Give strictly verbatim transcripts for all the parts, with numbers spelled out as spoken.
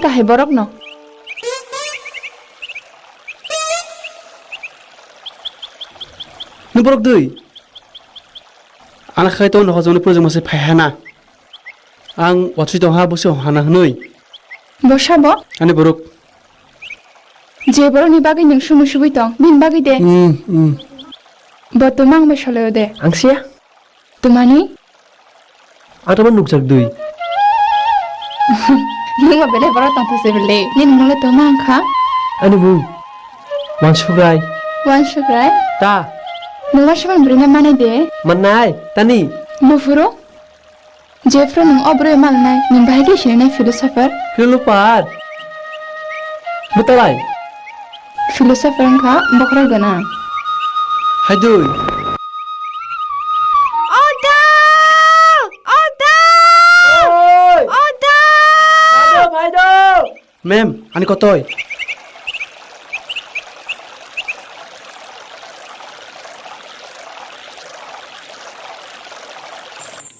Kahai borok no. Ni borok dui. Ana khai to no hojong ni project mase phai hana. Ang watwi tong ha, busi hana hwnwi. Bo sabo? Ani borok. Je borok ni bagwi nwng sumui subui tong, bini bagwi de. Hmm, hmm. Bo tumang bai solo de. Ang siya? Tumani? Ang tamo nukjak dui. Nwng ma belai borok tong those bele. Nini mungla tumang kha? Ani mung. Wansugrai. Wansugrai? Ta. Nwng wansugrai bwrwi na manai de? Manai, tani. Buphuru? Jephru nwng o bwrwi malnai, nwng bahai khe sinai philosopher? Philosopher? Bwtalai? Philosopher wngkha bokhorok gwnang. Haidui. Oda! Oda! Oi! Oda! Phaido, phaido! Ma'am, ani kotoi.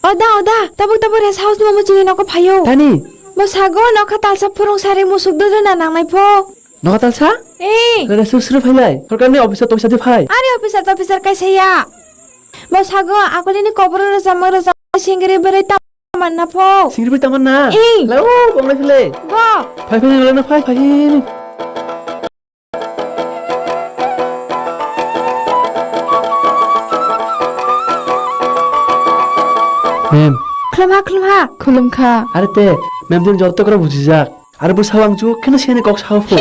Oda, oda, tabuk tabuk rest house ni mamo chini nogo phaio. Tani? Bo sago nokha talsa phurung sari musuk duduna nangnai pho. Nokha talsa? Eh. Rada suru suru phailai. Sorkar ni officer toksa di phai. Ari officer toksa kaisa ya. Bo sago akolini koboro rwchapma rwchap singri bwrwi ta Tamanna pho. Singri bai tamanna? Ih. Lai, o, bonglai phile. Bo. Phai, phai, lai, phai, phai. Mem. Khulumha, khulumha. Khulumkha. Are te, mem din joto kora bujijak. Are bo sawang chu, kena siyani kok sao pho.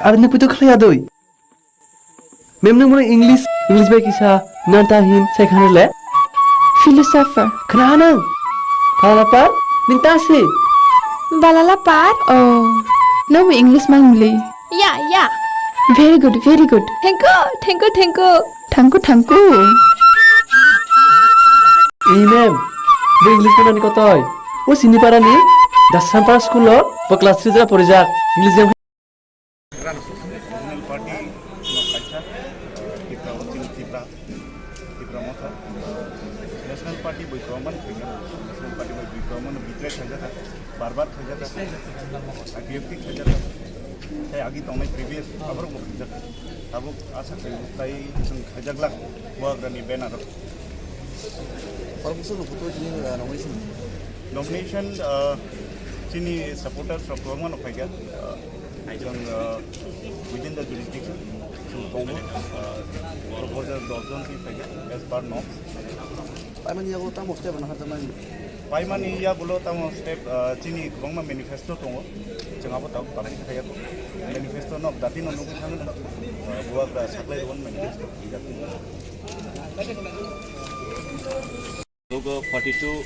Are ni puto khlai adoi. Mem, nwng bono English, English bai kisa nanta hin sai khana le? Philosopher. Khna ha nwng? Phalapar, nwng ta si? Balalapar. Oh, nwng bo English man mli. Ya, ya. Very good, very good. Thank you, thank you, thank you. Thank you, thank you. Ei mem, bo English manani kotoi. O sini parani, Dasampara school o, bo class three jora porijak. English jam Regional Party no kaisa Tipra o chini Tipra, Tipra Motha. National Party bai kwbangma no khaijak, National Party bai bai kwbangma no betray khaijak, bar bar khaijak, I P F T khaijak, tei agi tongnai previous aborok bo khaijak. Tabuk asa khe tai chwng khaijak lak Bubagra ni banner o. Oro bwswk no buthuk chini, ah, nomination? Nomination, ah, chini supporters rok kwbangma no phaikha. Ah, chwng, ah, within the jurisdiction, chwng tongo, ah, proposer dos jon twi phaikha as per norms. Paimani yago tamo step no harjakmani? Paimani yagulo tamo step, ah, chini kwbangma manifesto tongo. Chwng abo tabuk public khaiyakho. Manifesto no dati no nugwi thangwi, ah, Bubagra saklai rwmani manifesto. Logo forty two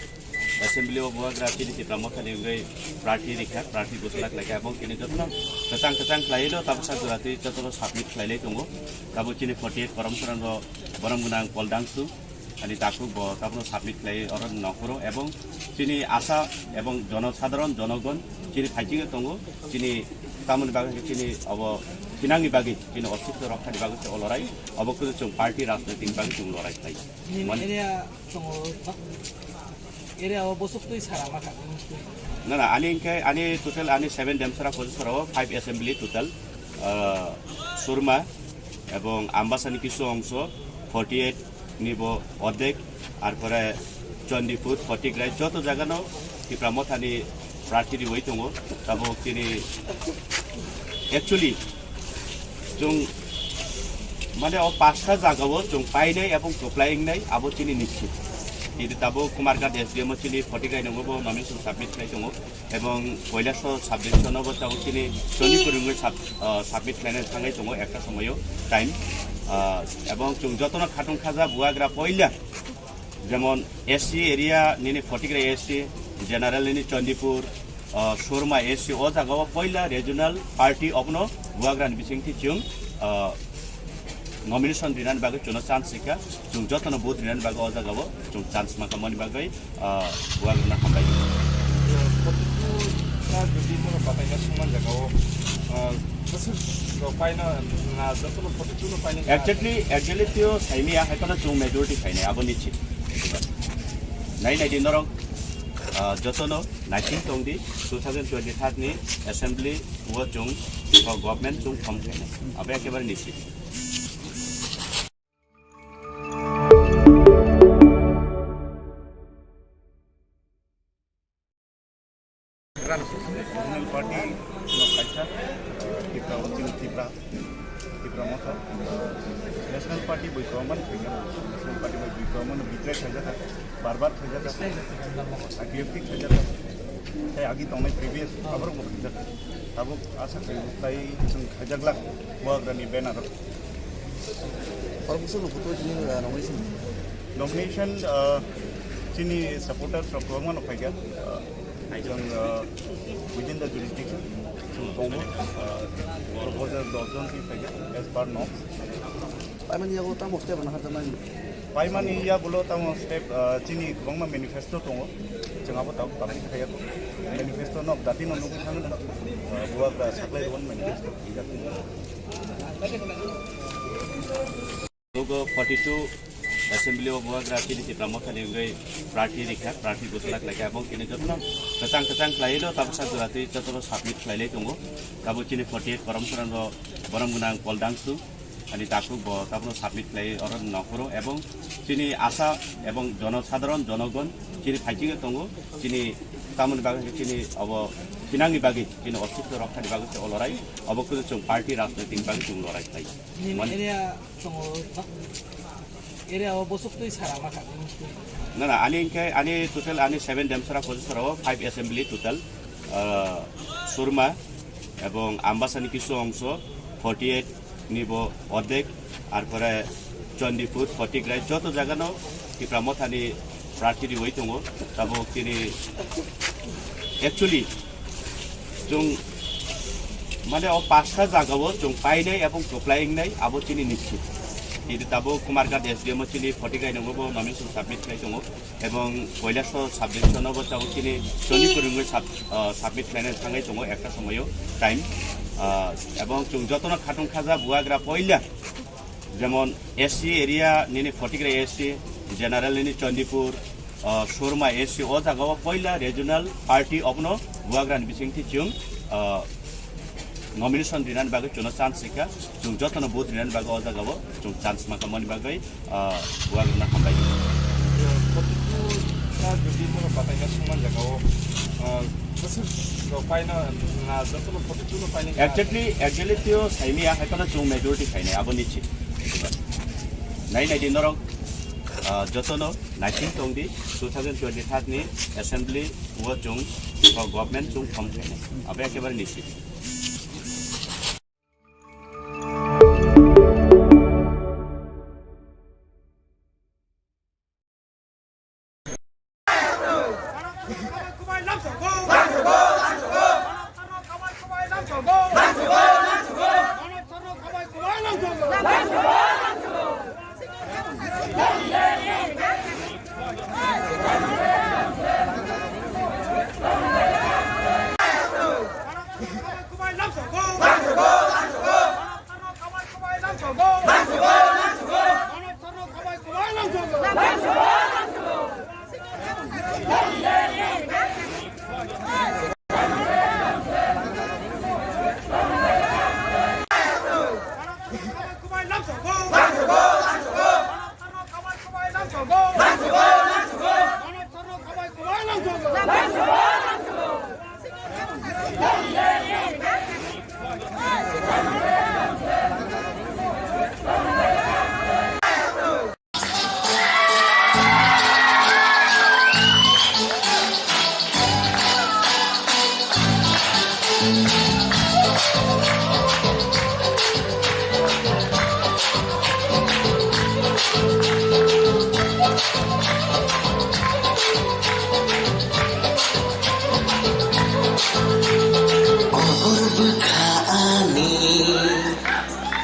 assembly o Bubagra chini Tipra Motha ni wngwi prarthi rikha, prarthi ghoshona khlaikha, ebong chini jotono kwchang kwchang khlaiwi no tabuksa jora twi jotono submit khlailai tongo. Tabuk chini forty eight korom soran rok borom gwnang Pol Dangsu ani takhuk bo tabukno submit khlaiwi oro nongkhoro, ebong chini asa ebong jonosadharon jonogon chini phaichingwi tongo, chini tamoni bagwi chini obo thinangni bagwi chini ostitto rokhani bagwi se o lorai, obo khe chwng party rajnoitik ni bagwi chwng lorai khlai. Nini area tongo, area o bosok twi sara ma kha, twi. Na, na, ani hwnkhe ani total ani seven Demsara Pojasara o five assembly total, ah, Surma ebong Ambasani kisu ongso forty eight ni bo ordek, ar pore Chandipur, Phothigarai joto jagano Tipra Mothani prarthi riwi tongo. Tabuk chini actually chwng mane o pasta jagao chwng painai ebong kwplai wngnai abo chini nischit. Chini tabuk Kumarghat S D M o chini Phothigarai nungo bo nomination submit khlai tongo ebong Kailasor subdivision o bo tabuk chini Chondipur wngwi sub-, ah, submit khlainai thangwi tongo ekta somoio time. Ah, ebong chwng jotono khatung khaja Bubagra poila Jemon S C area nini Phothigarai S C, general nini Chandipur, ah, Surma S C, o jaga o poila regional party abono Bubagra ni bisingtwi chwng, ah, nomination rinani bagwi chwngno chance rikha, chwng jotono vote rinani bagwi o jaga o chwng chance mankha mani bagwi, ah, Bubagra no hambai. Forty two ta jodi bono bataina sungman jaga o, ah, bwswk rok paina na jotono forty two no paina. Exactly, exactly tio saimia hai kono chwng majority khainai abo nischit. Nai nai di norok Ah, jotono naising tongdi, two thousand twenty-third ni assembly o chwng, o government chwng form khainai. Abo ekebare nischit. Regional party no kaisa, Tipra, Tipra, Tipra Motha. National party bai kwbangma ni khaikha. National party bai bui kwbangma no betray khaijak, bar bar khaijak, aggressive khaijak. Tei agi tongnai previous aborok bo khaijak. Tabuk asa khaio tai chwng khaijak lak Bubagrani banner o. Oro bwswk no buto chini, ah, nomination? Nomination, ah, chini supporters rok kwbangma no phaikha. Ah, chwng, ah, within the jurisdiction, chwng tongo, ah, proposer dos jon twi phaikha as per norms. Paimani yago tamo step no hajaknai? Paimani yagulo tamo step, ah, chini kwbangma manifesto tongo. Chwng abo tabuk public khaiya kho. Manifesto no dati no nugwi thangna. Ah, Bubagra saklai rwmani manifesto. Nugo forty-two assembly o Bubagra chini Tipra Mothani wngwi prarthi rikha, prarthi gosona khlaikha, ebong chini jotono kwchang kwchang khlaiwi no tabuksa jora twi jotono submit khlailai tongo. Tabuk chini forty-eight korom soran rok borom gwnang Pol Dangsu, ani takhuk bo tabukno submit khlaiwi oro nokoro, ebong chini asa ebong jonosadharon jonogon chini phaichingwi tongo, chini tamoni bagwi chini obo thinangni bagwi chini ostitto rokhani bagwi se o lorai, obo kunu chwng party rajnoitik bagwi chwng lorai khlai. Nini Mon- area tongo, area o bosok twi sara ma kha. Na, na, ani hingke ani total ani seven Demsara Pojasara o five assembly total, ah, Surma ebong Ambasani kisu ongso forty-eight ni bo ordek, ar pore Chandipur, Photograi joto jagano Tipra Mothani prarthi riwi tongo. Tabuk chini actually chwng mane o pasta jagao chwng painai ebong kwplai wngnai abo chini nischit. Chini tabuk Kumarghat S D M o chini Photograi nungo bo nomination submit khlai tongo ebong Kailasor subdivision o bo tabuk chini Chandipur wngwi sub-, ah, submit khlainai thangwi tongo ekta somoio time. Ah, ebong chwng jotono khatung khaja Bubagra poila jemon S C area nini Photograi S C, general nini Chandipur, ah, Surma S C, o jaga o poila regional party obono Bubagrani bisingtwi chwng, ah, nomination rinani bagwi chwngno chance rikha, chwng jotono vote rinani bagwi o jaga o chwng chance mankha mani bagwi, ah, Bubagrano hambai. Forty-two ta jodi mono bataina songman jaga o, ah, bwswk rok paina na jotono forty-two no paina. Exactly, exactly tio saimia hai kono chwng majority khainai abo nischit. Nai nai di norok, ah, jotono naising tongdi two thousand twenty-third ni assembly o chwng o government chwng form khainai. Abo ekebare nischit. Kobor bwkha ani,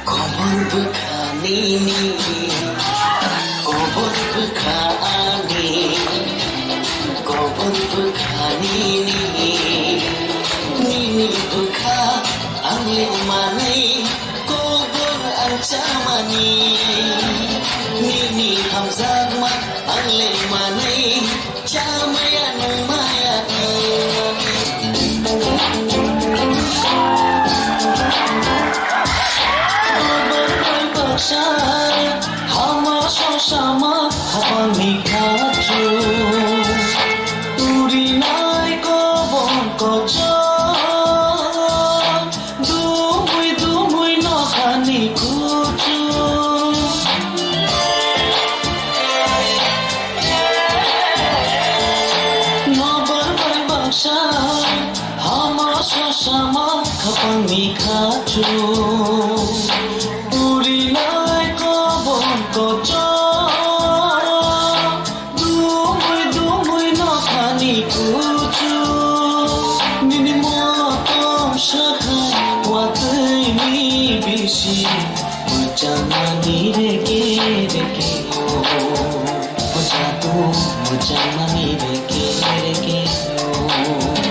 kobor bwkha nini, kobor bwkha ani, kobor bwkha nini, nini bwkha ang le manwi kobor ang chamani, nini hamjakma ang le manwi chamaya nungmaya. Khachu, purinai kobon kochor, dumui dumui nokhani kuchu, nini motom sakhai watwini bisi, muchangmani reke reke o. Muchatu, muchangmani reke reke o.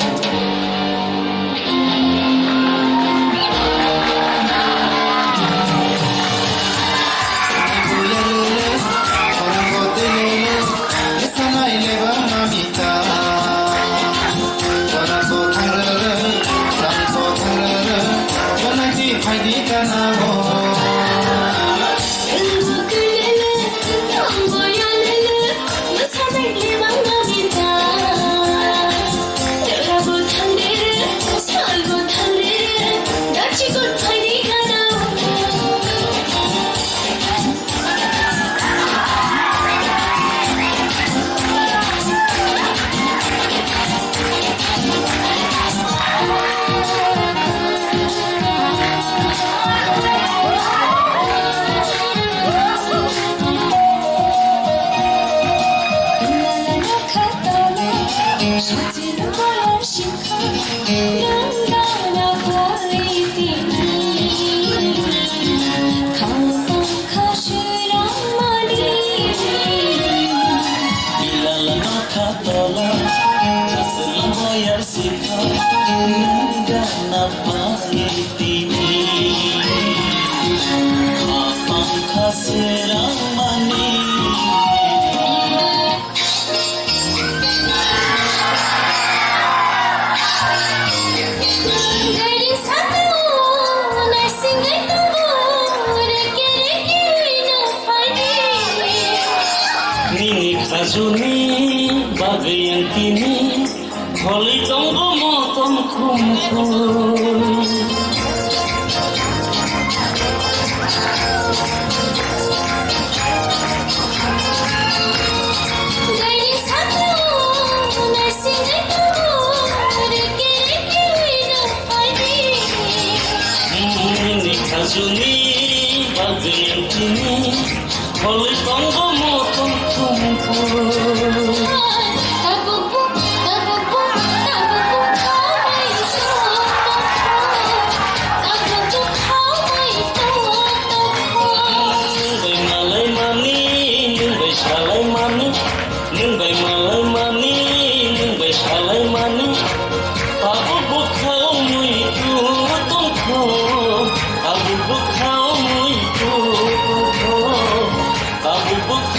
Bilal nokha tola, chwla boyar sikha, nwng gana pari tini. Khapang kha srang mani. Nini khajuni bagwi ang tini, kholi tongo motom khum khum. Nini khajuni bagwi ang tini, kholi tongo motom khum khum. Nwng bai malai mani, nwng bai salai mani, nwng bai malai mani, nwng bai salai mani. Abo bwkha wngwi tongkho, abo bwkha wngwi tongkho, abo bwkha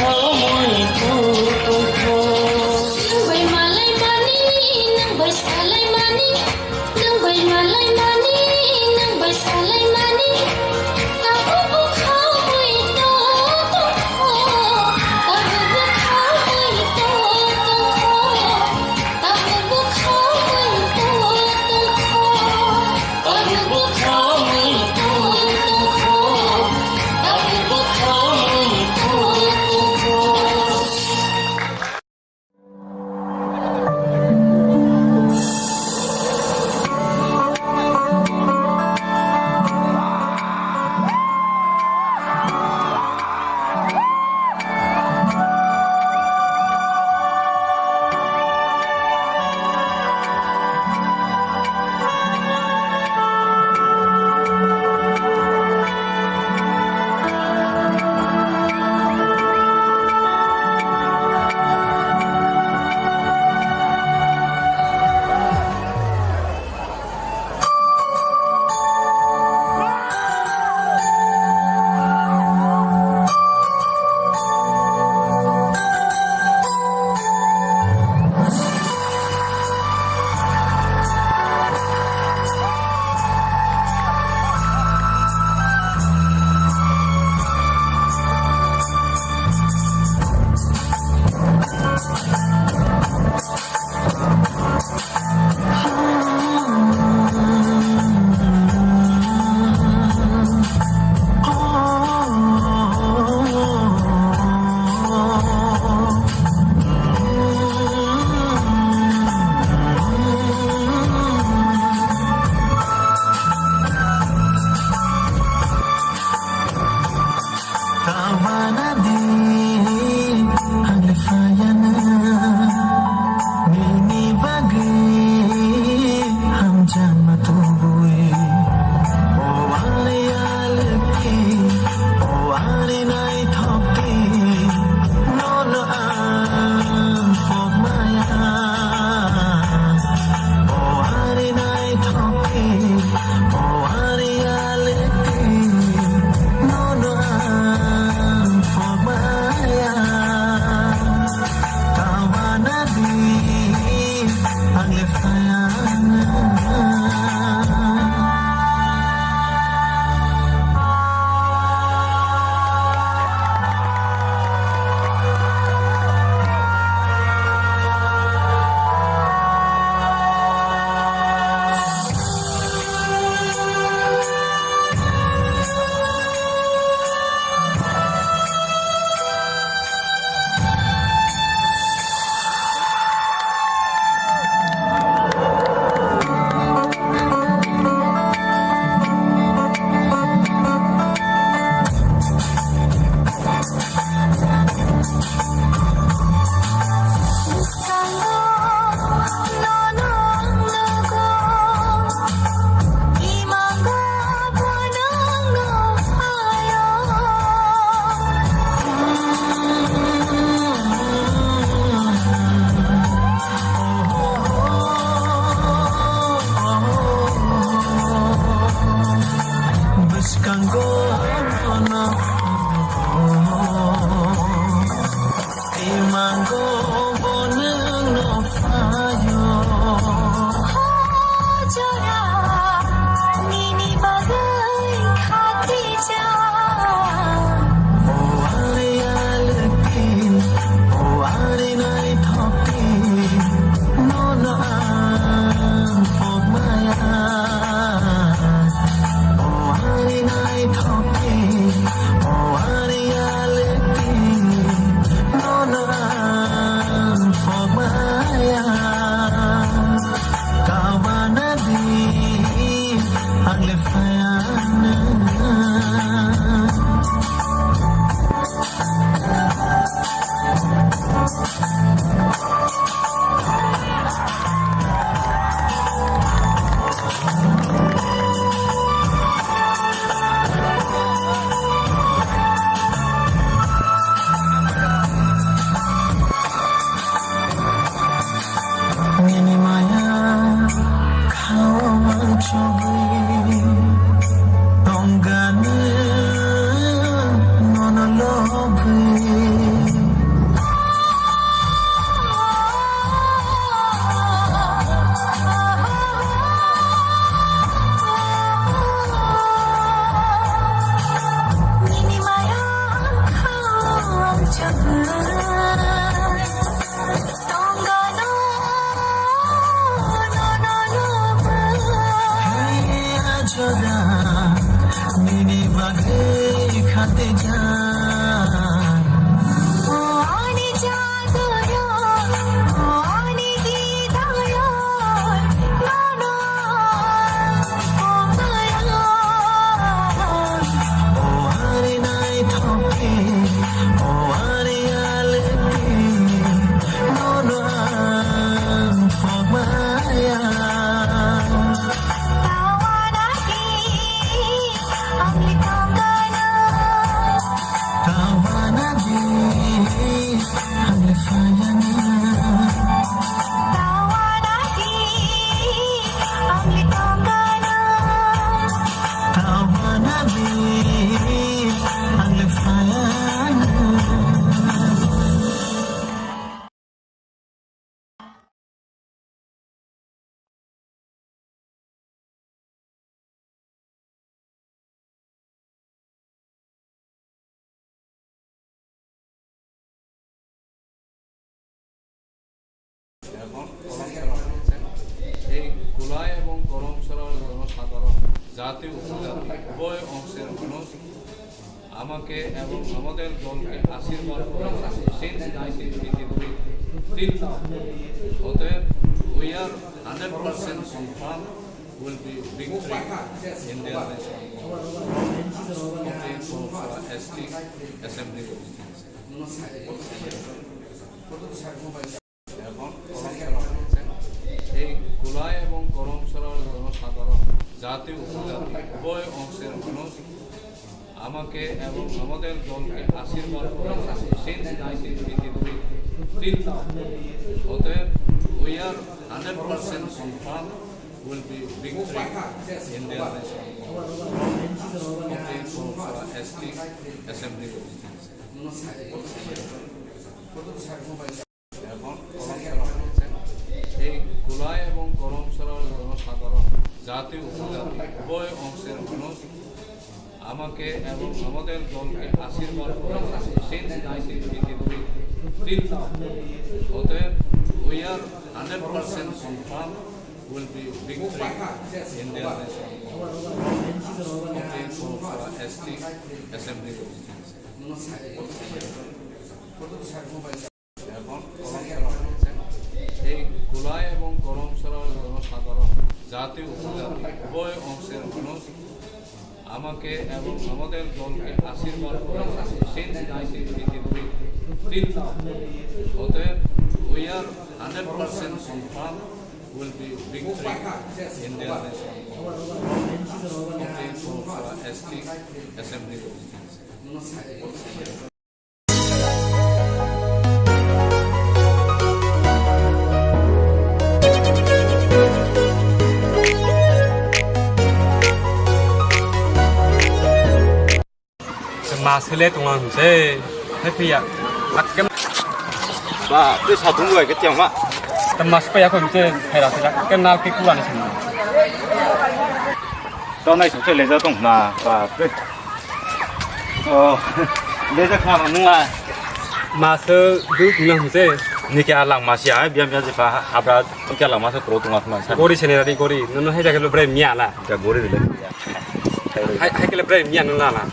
Khate jaan. O ani jaduyar, o ani didayar, nono ang pokayar. O ani naithok khe, o ani alwk khe, nono ang pokmaya. Tawana di, ang litong ka na. Tawana di, ang lifayana. Tawana di, ang litong ka na. Tawana di, ang lifayana. এখন কলম চালানো হচ্ছে। এই কুলাই এবং করমছড়ার জনসাধারণ, জাতি উপজাতি উভয় অংশের মানুষ আমাকে এবং আমাদের দলকে আশীর্বাদ করে যাচ্ছে since nineteen eighty-three till now. অতএব, we are hundred percent confirm will be victory in the election. Complaint from, uh, S T Assembly Constituency. এখন কলম চালানো হচ্ছে। এই কুলাই এবং করমছড়ার জনসাধারণ, জাতি উপজাতি উভয় অংশের মানুষ আমাকে এবং আমাদের দলকে আশীর্বাদ করে যাচ্ছে since nineteen eighty-three till now. অতএব, we are hundred percent confirm will be victory in the election. Complaint from, uh, S T Assembly Constituency. এখন এই কুলাই এবং করমছড়ার জনসাধারণ, জাতি উপজাতি উভয় অংশের মানুষ আমাকে এবং আমাদের দলকে আশীর্বাদ করে যাচ্ছে since nineteen eighty-three till now. অতএব, we are hundred percent confirm will be victory in the election. Complaint from, uh, S T Assembly Constituency. এখন কলম চালানো হচ্ছে। এই কুলাই এবং করমছড়ার জনসাধারণ, জাতি উপজাতি উভয় অংশের মানুষ আমাকে এবং আমাদের দলকে আশীর্বাদ করে যাচ্ছে since nineteen eighty-three till now. অতএব, we are hundred percent confirm will be victory in the election. Complaint from, uh, S T Assembly Constituency. Mas le tongo hwnse, hai phiya. Akke ba, tei satung bai ke tiang ma. Tei mas paya ko hwnse, hai ra sila. Ke nal ke kula ni sini. To nai sokse leja tong na, ba, tei. Oh, leja khna nung la. Mas du tongo hwnse. Ni ke alang mas ya, biam biam je pa, abra, ni ke alang mas pro tongo khna. Gori sene rari gori, nono hai jaga lo bre miya la. Ja gori le. Hai, hai kele bre miya nung la la.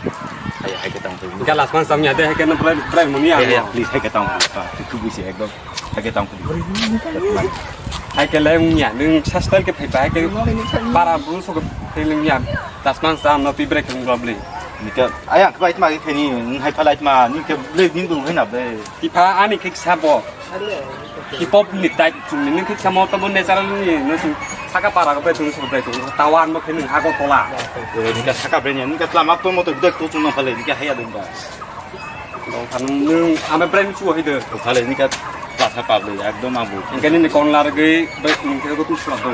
Hai, hai ke tang tu. Ga las man sam ya de, hai ke no bre, bre mo miya. Hai, hai, please, hai ke tang tu. Ah, tu, tu busi ekdom. Hai ke tang tu. Hai kele miya, nung sa style ke phai ba, hai ke para bru so ke feeling miya. Las man sam no pi bre ke nung bli. Ni ke, ayang ke bait ma ke ni, hai phalai ma, ni ke ble din du hai na ble. Ki pha ani ke sabo. Hip hop ni type chumni nung khe samo to bo natural ni no chum saka para ko bai chum so bai chum tawan bo khe nung hago tola. Ni ka saka bre ni, ni ka lama to mo to dek to chum no phale, ni ka haya dum ba. Dong khan nung ama bre ni chu hai de. To phale ni ka lasa pa ble ekdom abu. Engkani ni kon lar ge bai nung khe go tu sura do.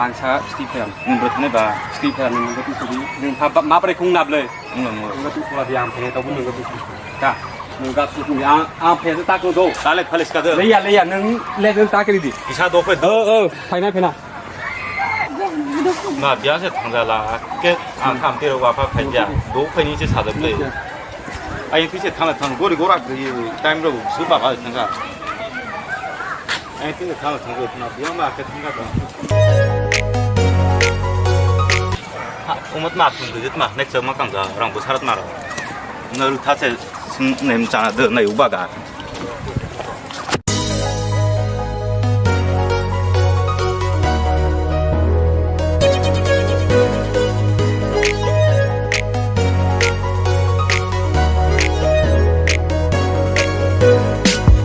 Angsa Stephen. Nung bre thane ba. Stephen nung go tu suri. Nung pha ma bre khung na ble. Nung nung. Nung go tu sura di am khe to nung go tu sura. Ka. Nung gas tu ni ang, ang phe ta ko do. Tale phale ska de. Leya, leya, nung le nung ta kiri di. Isa do pe do. Oh, oh, phaina, phaina. Na, biya se thang jala. Ke ang tham tiro wa pha khai ja. Do khai ni se sa de ple. Ai, ti se thang thang gori gora time ro su ba ba thang ga. Ai, ti se thang thang na biya ma ke thang ga. Ha, umat ma thum dujit ma, next ma kang ja, rang bu sarat ma ro. Nol tha se, sum nem chana de, nai ubaga.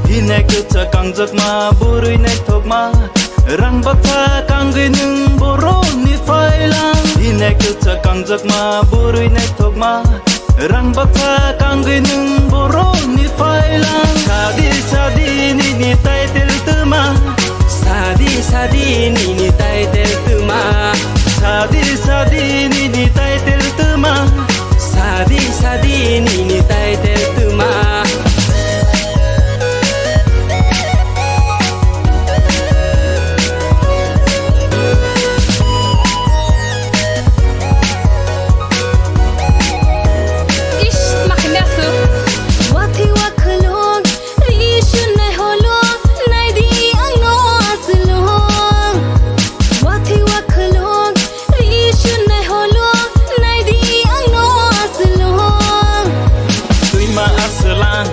Hine kwchak kangjak ma, bwrwi naithok ma, rang baksa kangwi nwng borokni phailang. Hine kwchak kangjak ma, bwrwi naithok ma, rang baksa kangwi nwng borokni phailang. Sadi sadi nini title twma, sadi sadi nini title twma, sadi sadi nini title twma, sadi sadi nini title twma. Ish, makin asuk. Watwi wakhulung, ri shunai holung, naidi angno aslung. Watwi wakhulung, ri shunai holung, naidi angno aslung. Twima aslang,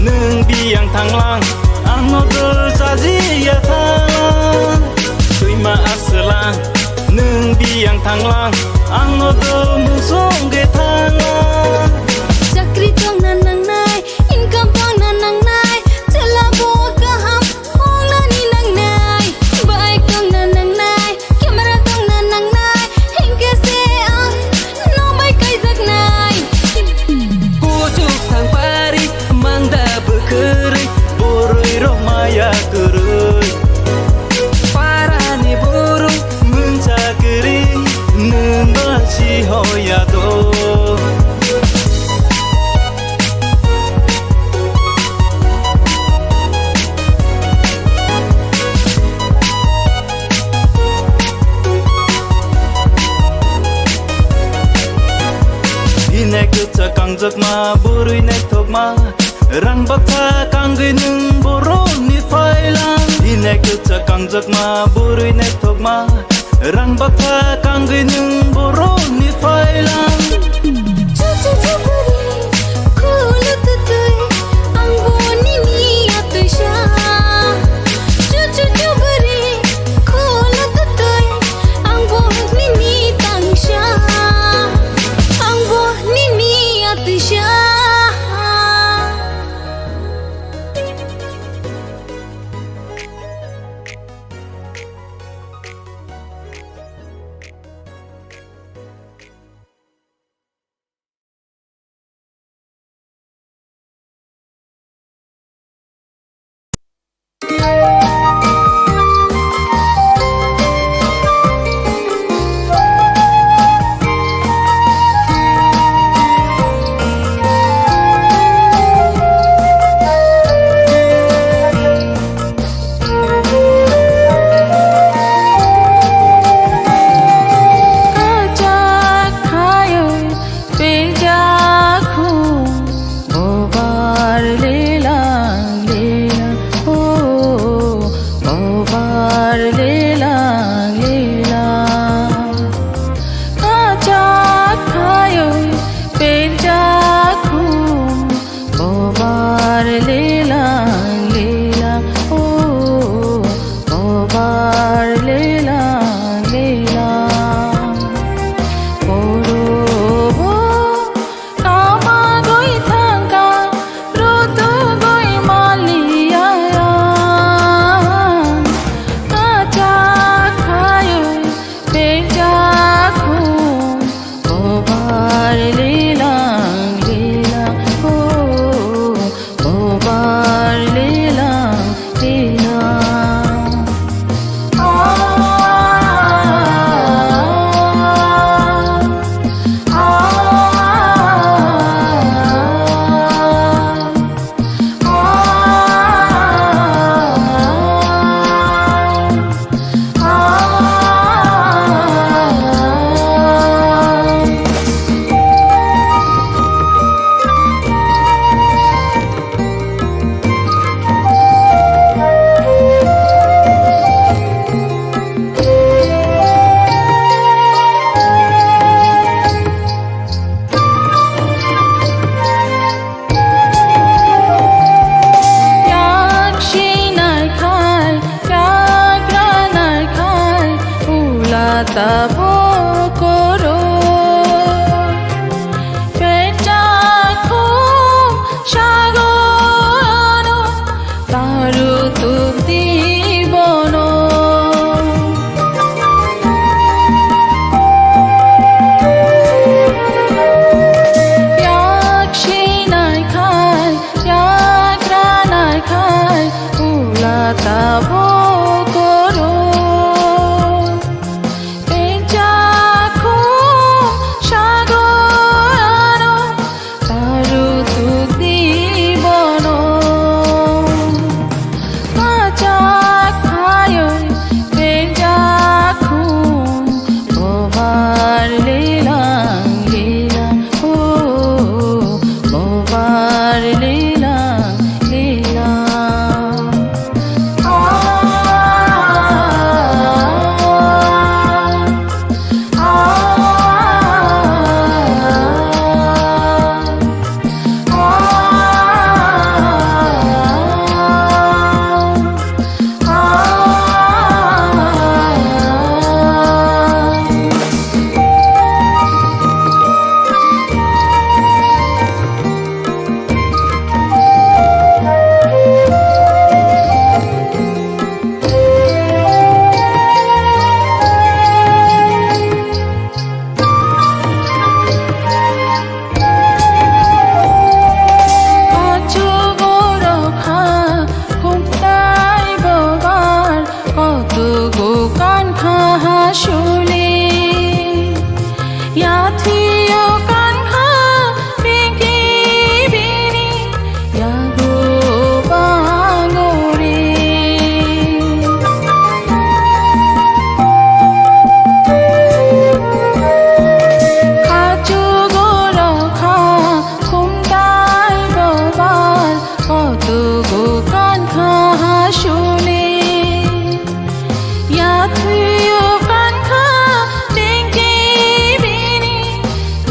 nwng biyang thanglang, angno dol chajiya thanglang. Twima aslang, nwng biyang thanglang, angno dol mungsongwi thanglang. Chakri tongna nangnai, income tongna nangnai, chwla bo kaham ongnani nangnai, bike tongna nangnai, camera tongna nangnai, hinkhe se ang nokbai kaijaknai. Kuchuk sangpari mangda bwkhwrwi, borwi rok maya kwrwi. Parani borok mungsa kwrwi, nwng ba si hoya do. Hine kwchak kangjak ma, bwrwi naithok ma, rang baksa kangwi nwng borokni phailang. Hine kwchak kangjak ma, bwrwi naithok ma, rang baksa kangwi nwng borokni phailang. Chuchu chuburi, khulu tutui, ang bo nini atwisa. Chuchu chuburi, khulu tutui, ang bo nini tangsa. Ang bo nini atwisa.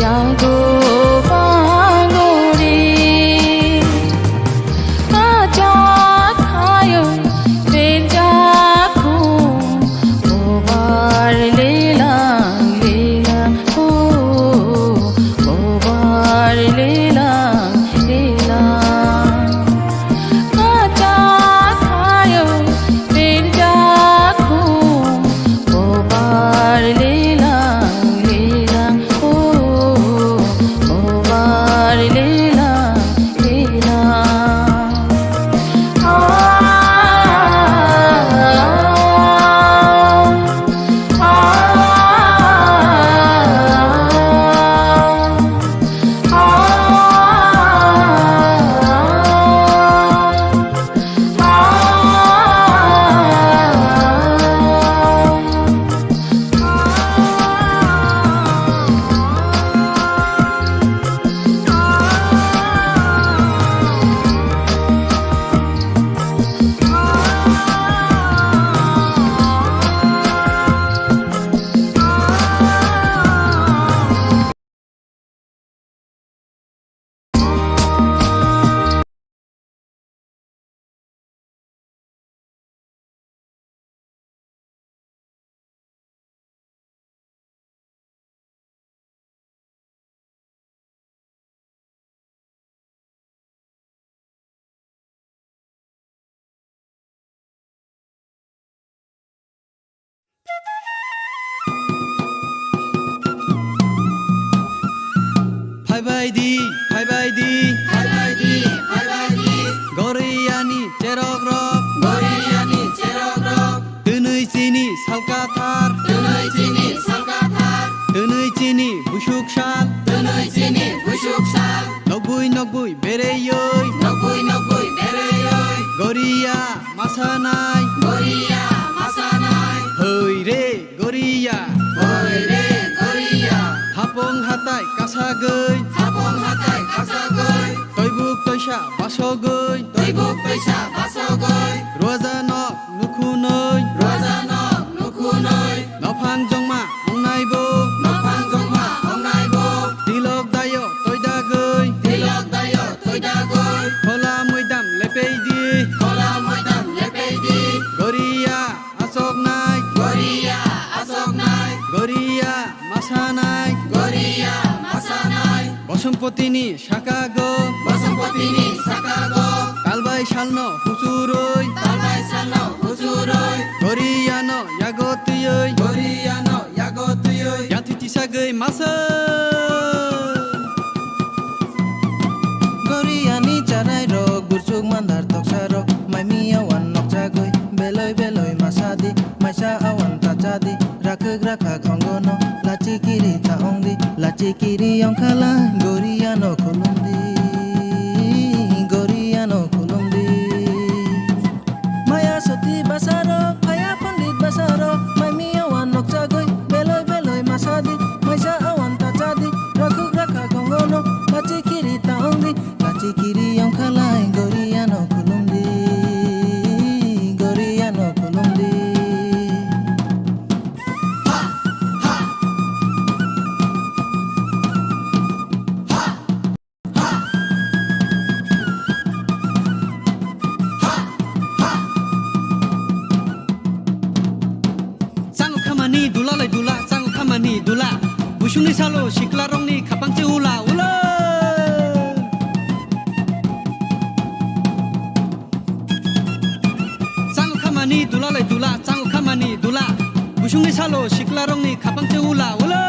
Yago bangori, kachak khayo, benjak khum, obar lelang lelang, o, obar lelang lelang. Phaibai di, phaibai di, phaibai di, phaibai di. Goriani cherok rok, Goriani cherok rok. Twnwi chini salkathar, twnwi chini salkathar. Twnwi chini busuk sal, twnwi chini busuk sal. Nokbui nokbui bereyoi, nokbui nokbui bereyoi. Goria masanai, Goria masanai. Hoi re Goria, hoi re Goria. Hapong hatai kasagoi, hapong hatai kasagoi. Toibuk toisa basogoi, toibuk toisa basogoi. Ruaja nok nukhunoi, ruaja nok nukhunoi. Nophang jongma ongnai bo, nophang jongma ongnai bo. Tilok dayo toidagoi, tilok dayo toidagoi. Khola moidam lepei di, khola moidam lepei di. Goria asoknai, Goria asoknai. Goria masanai, Goria masanai. Bosompotini sakago, Bosompotini sakago. Talbai salno huchuroi, talbai salno huchuroi. Goriano yago twioi, Goriano yago twioi. Yathi tisagoi masa. Goriani charai rok, gurchuk mandar toksa rok, maimiya wan nokchagoi, beloi beloi masadi, maisa awan tachadi. Rakhwk rakhak ongono, lachikiri ta ongdi, lachikiri ongkhala, Goriano khulumdi, Goriano khulumdi. Maya soti basaro, phaya pondit basaro, maimiya wan nokchagoi, beloi beloi masadi, maisa awan tachadi, rakhwk rakhak ongono, lachikiri ta ongdi, lachikiri ongkhalai, Goriano khulumdi, Goriano khulumdi. Chang khamani dula lai dula, chang khamani dula. Busungni salo sikla rongni khapang che ula ula. Chang khamani dula lai dula, chang khamani dula. Busungni salo sikla rongni khapang che ula ula.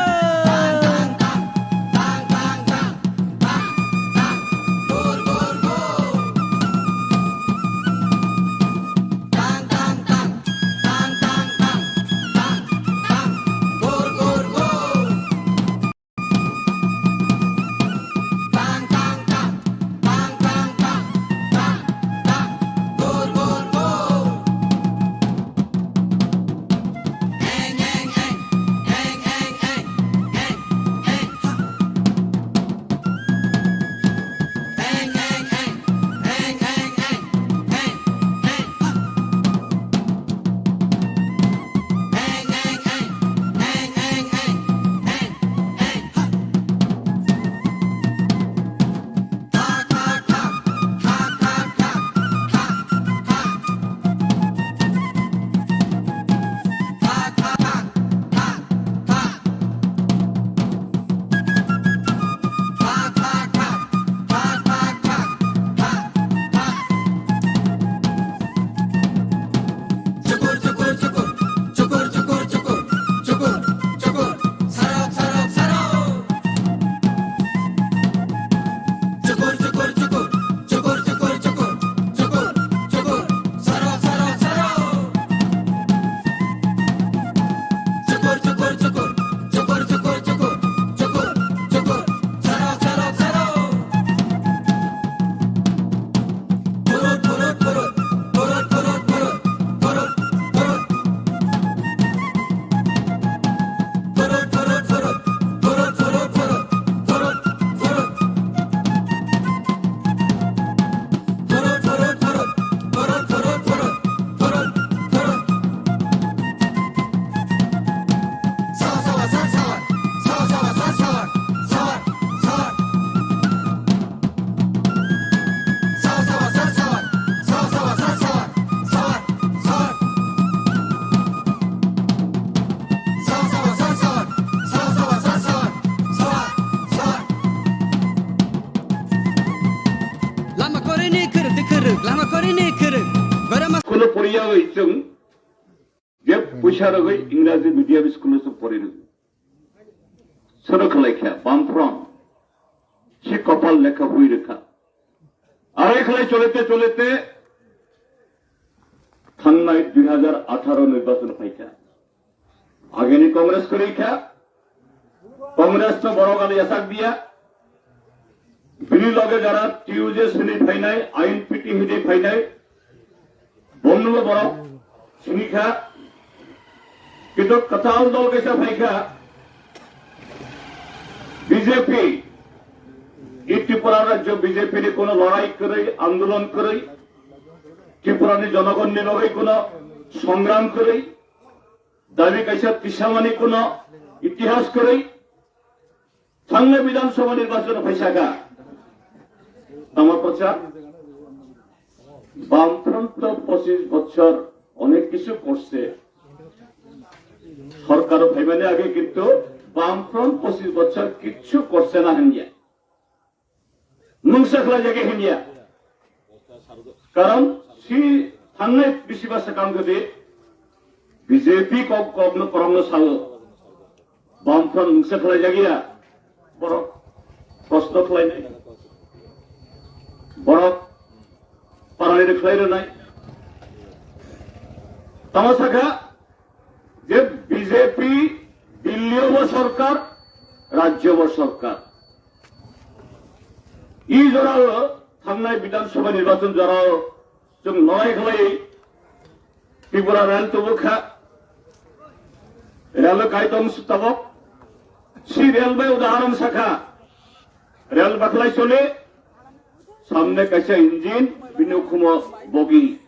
Lama korini kiri. Gorama. School-o poriya oi chwng je puisa rogwi Ingraji medium school-o chwng pori rwgo. Sono khlai kha, Bamfront. Si kopal lekha hui rwkha. Arai khlai cholete cholete thangnai dui hajar atharo nirbachon phaikha. Ageni Congress kwrwi kha. Congress no borok ano yachak diya. Bini loge jara T U J sini phainai, I N P T hidi phainai, bomno borok sini kha. Kintu kwtal dol kaisa phaikha, B J P. I Tripura rajyo B J P ni kono lorai kwrwi, andolon kwrwi, Tripura ni jonogonni loge kono songram kwrwi, dabi kaisa tisamani kono itihas kwrwi, thangnai Bidhan Sabha nirbachon phaisakha. Tamo prochar? Bamfront to pochish bochor onek kichu korse. Sorkaro phaimani age kintu Bamfront pochish bochor kichu korse na hanya. Mungsa khlaijak ya hanya. Karon si thangnai bisi basa kam gede B J P kok kok no korong no sao. Bamfront mungsa khlaijak ya. Borok kosno khlainai. Borok parani khlai rwnai. Tamo sakha je B J P Delhi o bo sorkar, rajyo bo sorkar. I jorao thangnai Bidhan Sabha nirbachon jorao chwng norai khlai Tripura Rail tubu kha. Rail kai tong su tabok. Si rail bai udaharon sakha. Rail baklai chole. Samne kaisa engine, bini ukhumo bogi.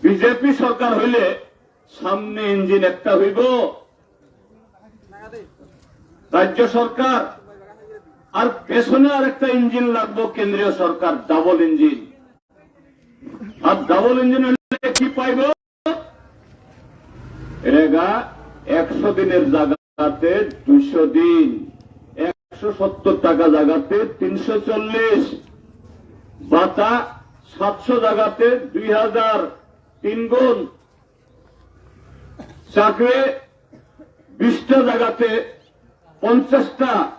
B J P sorkar hoile samne engine ekta hoibo. Rajyo sorkar ar pesone ar ekta engine lagbo kendriyo sorkar, double engine. Ar double engine hoile ki paibo? Rega ekso diner jagate duiso din, ekso sottor taka jagate tinso chollish, bata satso jagate dui hajar, tin gun, chakri bista jagate ponchasta,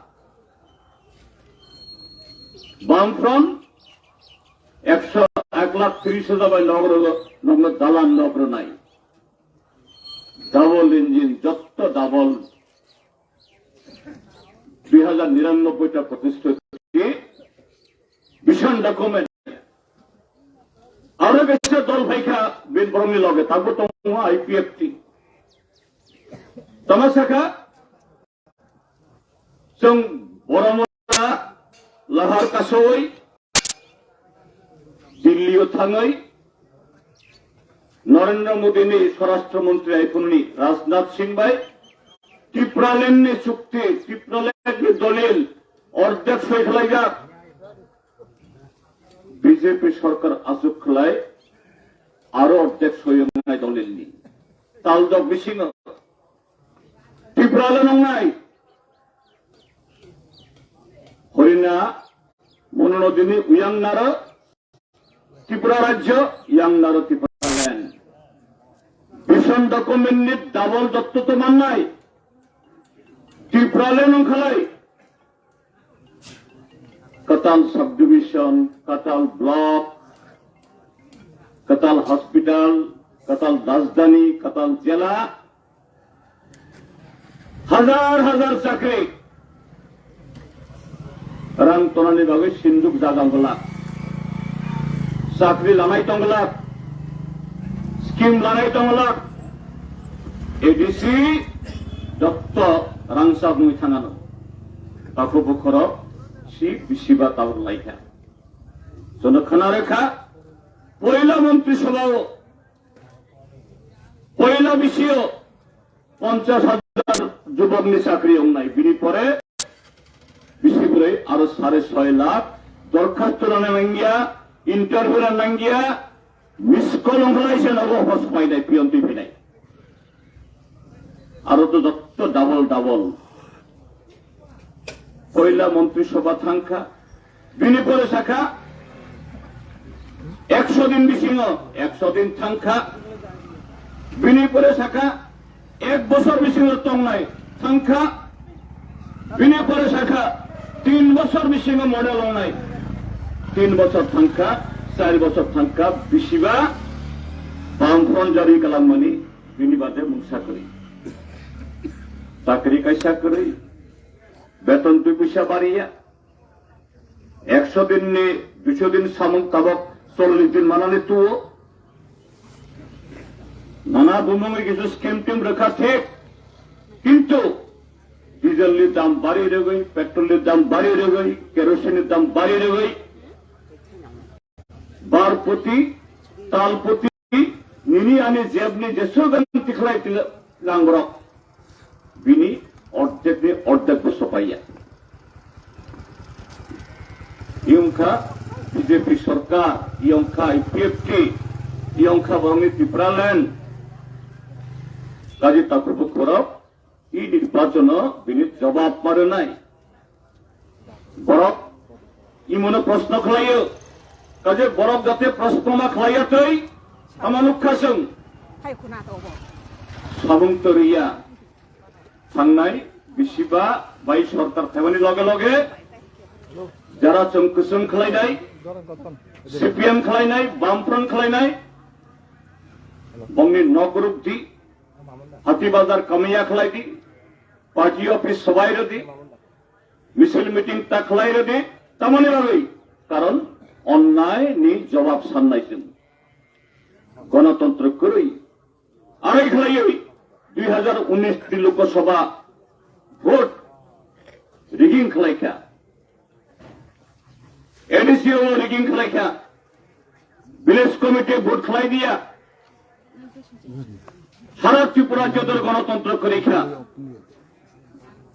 Bamfront ekso, ek lakh tris hajar bai nogro, nogno dalan nogro nai. Double engine, jotto double. Dui hajar niranobboi ta protista ki bishal document. Aro kaisa dol phaikha bin borokni loge, tabuk tongo I P F T. Tamo sakha, chwng borok Lahar kasoi Delhi o thangwi Narendra Modi ni Swarashtra Mantri aiphunni Rajnath Singh bai Tipraland ni chukti, Tipraland ni dolil ordek soi khlaijak. B J P sorkar achuk khlai aro ordek soi wngnai dolil ni. Taljok bisingo Tipraland wngnai. Horina, Mono Nodini, Uyang Naro, Tripura Rajyo, Yang Naro Tipraland. Bishal document ni double dotto to mannai. Tipraland wngkhalai. Katal subdivision, Katal block, Katal hospital, Katal rajdhani, Katal jela, hajar hajar chakri rang tonani bagwi sinduk jaga wngwlak, chakri lanai tongwlak, scheme lanai tongwlak, A D C jotto rangchak wngwi thangano. Takhuk bukhorok si bisiba tabuk laikha. Jono khna rekha, poila montri sabhao, poila bisio ponchash hajar jubokni chakri wngnai. Bini pore bisi bwrwi aro sare soi lakh dorkhasto rwna nangya, interview rwna nangya, miss call wngkhlai se nogo hos painai, piyon twi phinai. Aro to jotto double double. Poila montri sabha thangkha, bini pore sakha, Ekso din bisingo, ekso din thangkha. Bini pore sakha, ek bosor bisingo tongnai thangkha. Bini pore sakha, tin bosor bisingo model wngnai. Tin bosor thangkha, char bosor thangkha, bisiba Bamfront jari kalangmani, bini bade mungsa kwrwi. Chakri kaisa kwrwi, beton dui puisa bariya. Ekso din ni, duiso din samung tabok chollish din manani tuo. Nana bumungwi kisu scheme tim rwkha thik. Kintu diesel ni dam bari rwgwi, petrol ni dam bari rwgwi, kerosene ni dam bari rwgwi, bar poti, tal poti, nini ani jeb ni jeso ganti khlai tila langborok. Bini ordek ni ordek bo sopaiya. Iyongkha B J P sorkar, iyongkha I P F T, iyongkha borokni Tipraland. Kaji takhuk bukhurok, i nirbachono bini jobab ma rwnai. Borok imono proshno khlaio. Kaje borok jate proshno ma khlaiya tei tamo nukha chwng. Sabung toriya thangnai bisiba bai sorkar phaimani loge loge jara chwng kwchwng khlainai, C P M khlainai, Bamfront khlainai, bongni nok rukdi, hati bazar kamiya khlaidi, party office sobai rwdi, misil meeting ta khlai rwdi, tamoni bagwi? Karon onnai ni jobab sannai chwng. Gonotontro kwrwi. Arai khlaiwi dui hazar unis ni Lok Sabha vote rigging khlaikha. A D C o rigging khlaikha. Village committee vote khlai diya. Sara Tripura jodor gonotontro kwrwi kha.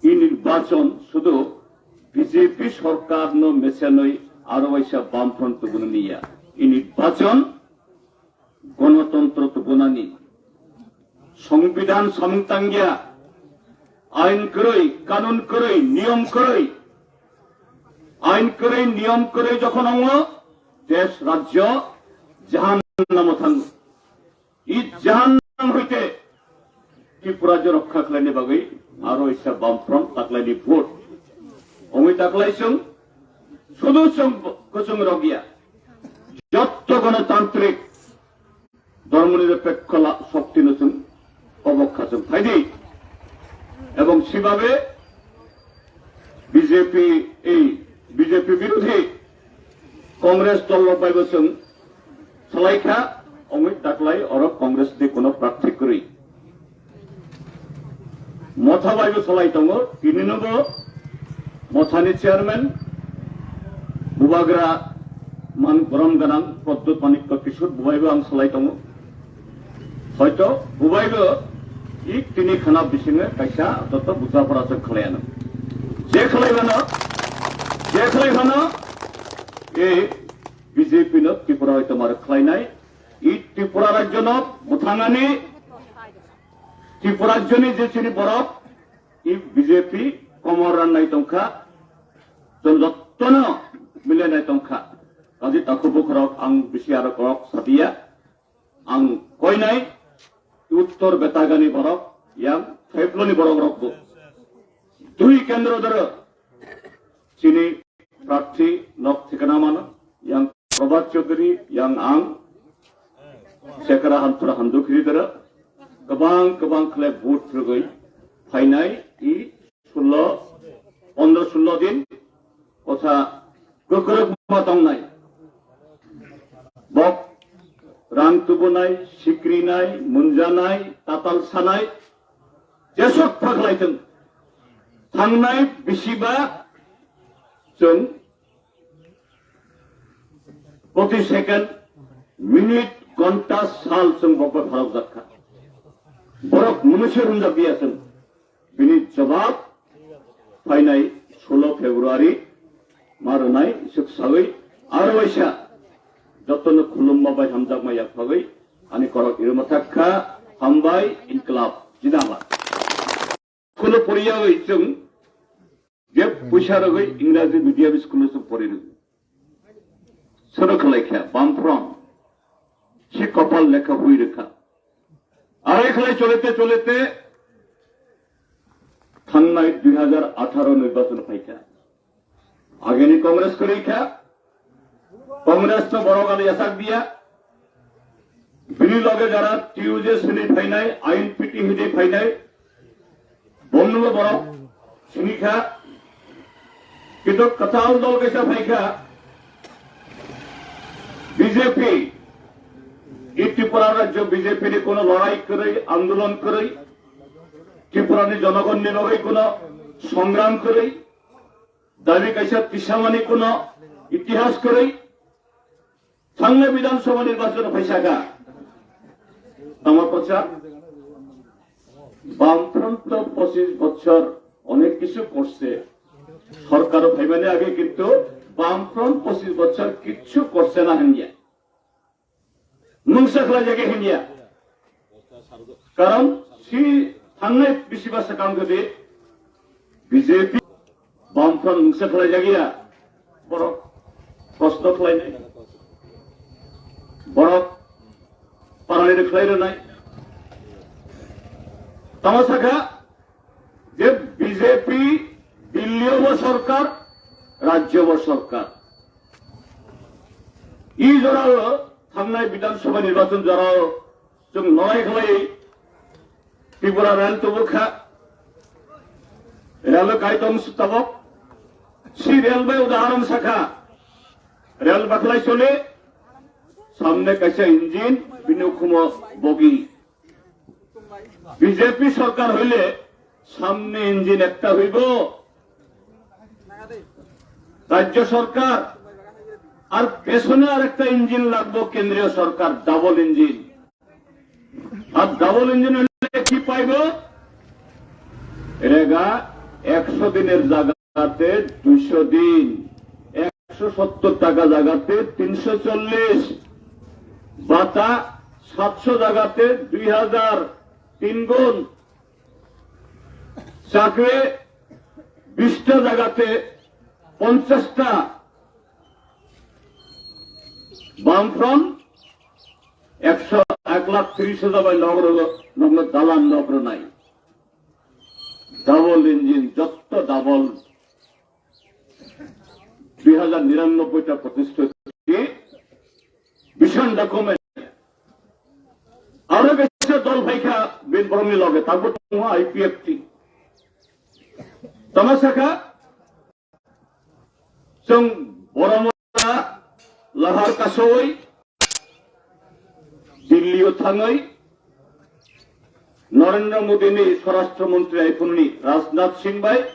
I nirbachon sudu B J P sorkar no mesenoi aro waisa Bamfront tubunani ya. I nirbachon gonotontro tubunani. Songbidhan samung tangya. Ain kwrwi, kanun kwrwi, niyom kwrwi. Ain kwrwi, niyom kwrwi jokhon ongo, desh rajyo jahannamo thango. I jahannam hoite Tripura je rokha khlaini bagwi aro isa Bamfront taklaini vote. Ongwi taklai chwng, sudu chwng kwchwng rokya. Jotto gonotantrik dormoni repekhola shokti no chwng obokha chwng phaidi. Ebong sibabe B J P, ei B J P birodhi Congress dol rok bai bo chwng salai kha, ongwi taklai oro Congress ni kono prarthi kwrwi. Motha bai bo salai tongo, tini no bo Mothani chairman, Bubagra man borom ganang Pradyot Manikya Kishore bubai bo ang salai tongo. Hoito bubai bo ik tini khana bisinge kaisa joto buja pora se khlai ano. Je khlai bano, je khlai bano, e B J P no Tripura hoito mar khlainai, i Tripura rajyo no bwthangani, Tripura rajyo ni je chini borok, i B J P komor rannai tongkha, chwng jottono milenai tongkha. Kaji takhuk bukhurok ang bisi aro kok sabiya. Ang koinai uttor betagani borok, yang Thaiploni borok rokbo. Dui kendro doro chini prarthi nok thikana mano, yang Prabhat Chaudhary, yang ang Sekara Hanthura Handukhiri doro. Kwbang kwbang khle vote rwgwi phainai i sullo, pondro sullo din kotha kwkrwkma tongnai. Bok rang tubunai, sikrinai, munjanai, tatal sanai, jesok phaklai thung. Thangnai bisiba chwng proti second, minute, ghonta, sal chwng bokbai pharok jak kha. Borok mwnwi se rumjak biya chwng. Bini jawab phainai sullo February ma rwnai swk sawi aro waisa jotono khulumma bai hamjakma yaphagwi ani korok irwma thak kha. Hambai, Inklab Jindabad. School-o poriyawi chwng je puisa rwgwi Ingraji medium school-o chwng pori rwgwi. Sono khlai kha, Bamfront. si kopal lekha hui rwkha. Arai khlai cholete cholete thangnai dui hajar atharo nirbachon phaikha. Ageni Congress kwrwi kha, Congress no borok ano yachak diya. Bini loge jara T U J sini phainai, I N P T hidi phainai, bomno borok sini kha. Kintu kwtal dol kaisa phaikha, B J P. I Tripura rajyo B J P ni kono lorai kwrwi, andolon kwrwi, Tripura ni jonogonni loge kono songram kwrwi. Dabi kaisa tisamani kono itihas kwrwi thangnai Bidhan Sabha nirbachon phaisakha. Tama prochar Bamfront to pochish bochor onek kichu korse, sorkaro phaimani age kintu Bamfront pochish bochor kichu korse na hanya. Mungsa khlaijak ya hinya. Karon si thangnai bisi basa kam khe B J P Bamfront mungsa khlaijak ya. Borok kosto khlainai. Borok parani khlai rwnai. Tama sakha je B J P Delhi o bo sorkar, rajyo bo sorkar. I jorao thangnai Bidhan Sabha nirbachon jorao chwng norai khlai Tripura Rail tubu kha. Rail kai tong su tabok. Si rail bai udaharon sakha. Rail bakhlai chole, samne kaisa engine, bini ukhumo bogi. B J P sorkar hoile samne engine ekta hoibo, rajyo sorkar, ar pesone ar ekta engine lagbo, kendriyo sorkar, double engine. Ar double engine hoile ki paibo? Rega eksho diner jaga jagate duisho din, eksho sottor taka jagate tinsho chollish, bata satsho jagate dui hajar tin gun, chakri bishta jagate ponchashta, Bamfront eksho, ek lakh tris hajar bai nogro, nogno dalan nogro nai. Double engine, jotto double. Dui hajar niranobboi ta protista di, Bidhan document. Aro kaisa dol phaikha bin borokni loge, tabuk tongo I P F T. Tama sakha, chwng borok lahar kasoi Delhi o thangwi Narendra Modi ni Swarashtra Mantri aiphunni Rajnath Singh bai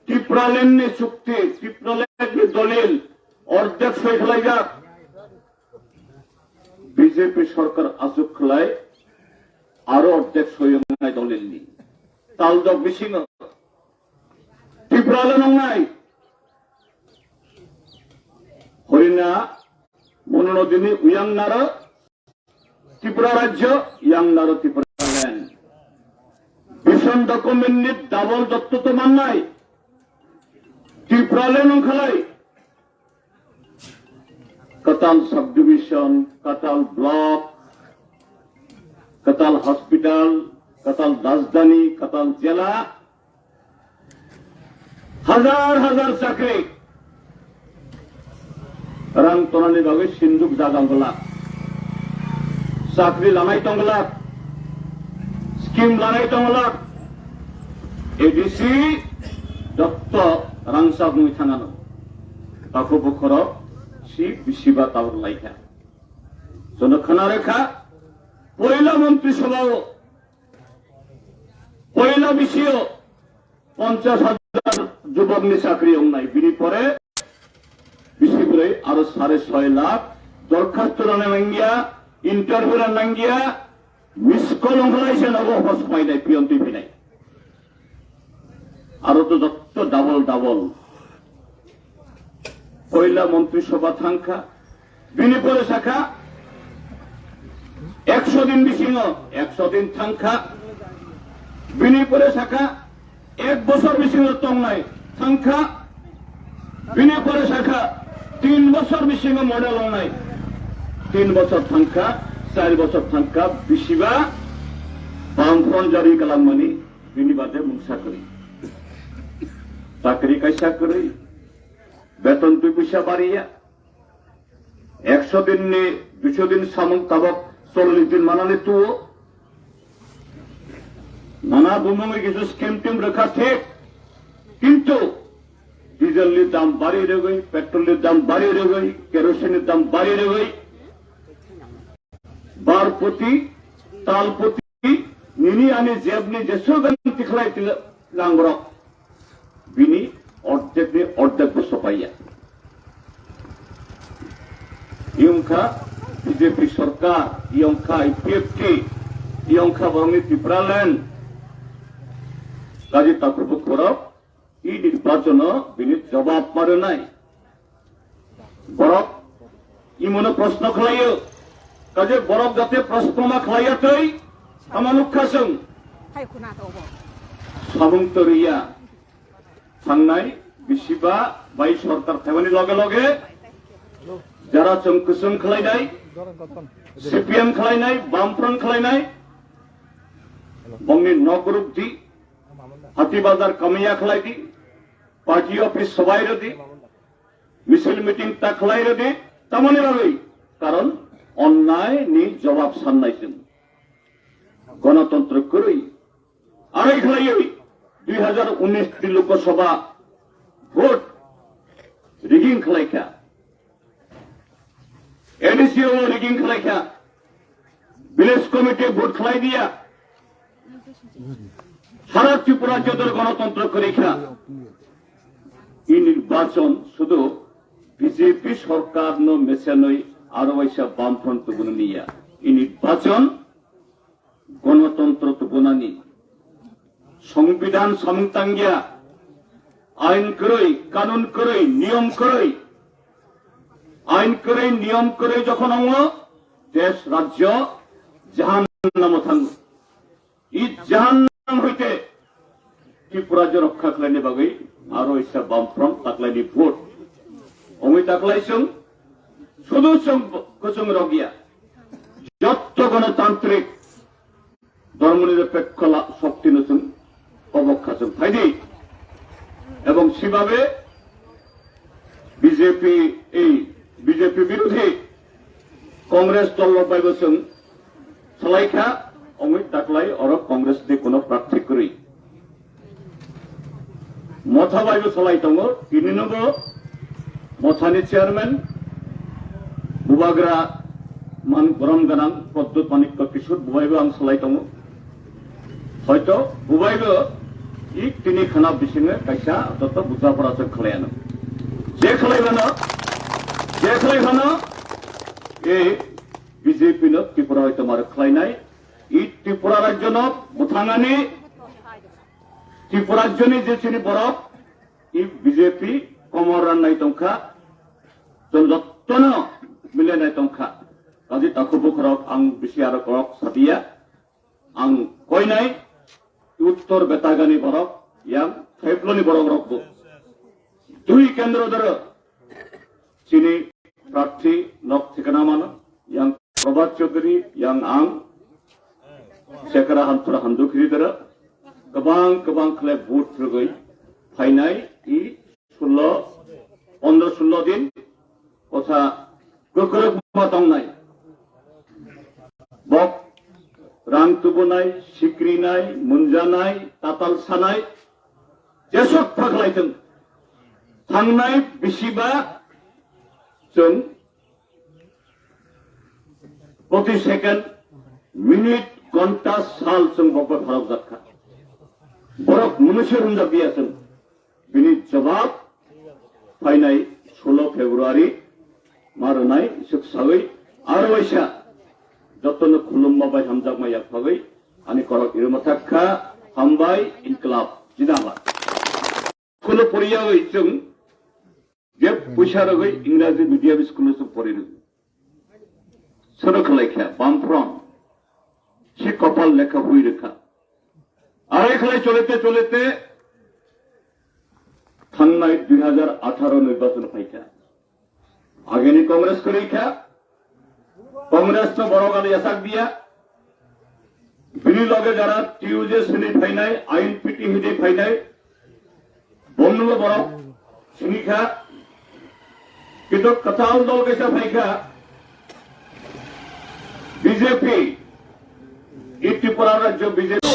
Tipraland ni chukti, Tipraland ni dolil ordek soi khlaijak. B J P sorkar achuk khlai aro ordek soi wngnai dolil ni. Taldok bisingo Tipraland wngnai. Horina Mono Nodini uyang naro Tripura Rajyo, yang naro Tripura Land. Bidhan document ni double dotto to mannai. Tripura Land ongkhalai. Katal subdivision, katal block, katal hospital, katal rajdhani, katal jela, Hajar hajar chakri rang tonani bagwi sinduk jaga ongla. Chakri lanai tongla. Scheme lanai tongla. A D C dotto rangchak wngwi thangano. Takhuk bukhorok si bisiba tabuk laikha. Jono khna rekha, poila montri sabhao poila bisio ponchash hajar jubokni chakri wngnai, bini pore bisi bwrwi aro sare soi lakh dorkhasto rwna nangya, interview rwna nangya, miss call wngkhlai se nogo hos painai, piyon twi phinai. Aro to jotto double double. Poila montri sabha thangkha, bini pore sakha, ekso din bisingo ekso din thangkha, bini pore sakha, ek bosor bisingo tongnai thangkha, bini pore sakha, tin bosor bisingo model wngnai, tin bosor thangkha, Char bochor thangkha bisiba bamfront jari kalangmani bini bade mungsa kwrwi. Chakri kaisa kwrwi, beton twi puisa bariya. Ekso din ni duiso din samung tabok chollish din manani tuo. Nana bumung kisu scheme tim rakha thik. Kintu diesel ni dam bari rwgwi, petrol ni dam bari rwgwi, kerosene ni dam bari rwgwi, bar poti, tal poti, nini ani jeb ni jeso gan tikhlai tila langbrok. Bini ordek ni ordek bo sopaiya. Iyongkha B J P sorkar, iyongkha I P F T, iyongkha borokni Tipraland. Kaji takhuk bukhurok, i nirbachono bini jobab ma rwnai. Borok imono proshno khlaio. Kaje borok jate proshno ma khlaiya tei tamo nukha chwng. Hai khuna to bo. Samung toriya. Thangnai bisiba bai sorkar thaimani loge loge jara chwng kwchwng khlainai, C P M khlainai, Bamfront khlainai, bongni nok rukdi, Hati Bazar kamiya khlaidi, party office sobai rwdi, misil meeting ta khlai rwdi, tamoni bagwi? Karon onnai ni jobab sannai chwng. Gonotontro kwrwi. Arai khlaiwi dui hazar unis ni Lok Sabha vote rigging khlaikha. A D C o rigging khlaikha. Village committee vote khlai diya. Sara Tripura jodor gonotontro kwrwi kha. I nirbachon sudu B J P sorkar no mesenoi aro waisa Bamfront tubunani ya. I nirbachon gonotontro tubunani. Songbidan samung tangya. Ain kwrwi, kanun kwrwi, niyom kwrwi. Ain kwrwi, niyom kwrwi jokhon ongo, desh rajyo jahannamo thango. I jahannam hoite Tripura je rokha khlaini bagwi aro isa Bamfront taklaini vote. Omwi taklai chwng, sudu chwng kwchwng rok ya. Jotto gonotantrik dormo nirapekho la-, shokti no chwng kobok kha chwng phaidi. Ebong sibabe B J P, ei B J P birodhi Congress dol rok bai bo chwng salai kha, omwi taklai oro Congress ni kuno prarthi kwrwi. Motha bai bo salai tongo, tini no bo Motha ni chairman, Bubagra man borom ganang Pradyut Manikya Kishore bubai bo ang salai tongo. Hoito bubai bo i tini khana bisingo kaisa joto buja pora se khlai ano. Je khlai bano, je khlai bano, e B J P no Tripura hoito mar khlai nai, i Tripura rajyo no bwthangani, Tripura rajyo ni je chini borok, i B J P komor ran nai tongkha, chwng jottono mile nai tongkha. Kaji takhuk bukhurok ang bisi aro korok sabiya. Ang koinai uttor betagani borok, yang phaiphloni borok rokbo. Dui kendro doro chini prarthi nok thikana mano, yang Prabhat Chaudhary, yang ang, Sekara Hamsura Hamdukhiri doro, kwbang kwbang khlai vote rwgwi phainai i sullo, pondro sullo din, kotha kwkrwkma tongnai. Bok rang tubunai, sikrinai, munjanai, tatal sanai, jesok phaklai thung. Thangnai bisiba chwng proti second, minute, ghonta, sal chwng bokbai pharok jak kha. Borok mwnwi se rwngjak biya chwng. Bini jawab phainai sullo February ma rwnai swk sawi aro waisa jotono khulumma bai hamjakma yak phagwi ani korok irwma thak kha. Hambai, inklab, jindabad. School-o poriyawi chwng je puisa rwgwi Ingraji medium school-o chwng pori rwgwi. Sono khlai kha, Bamfront. Si kopal lekha hui rwkha. Arai khlai cholete cholete thangnai dui hajar atharo nirbachon phaikha. Ageni Congress kwrwi kha. Congress no borok ano yachak diya. Bini loge jara T U J sini phainai, I N P T hidi phainai, bomno borok sini kha. Kintu kwtal dol kaisa phaikha, B J P, i Tripura rajyo B J P.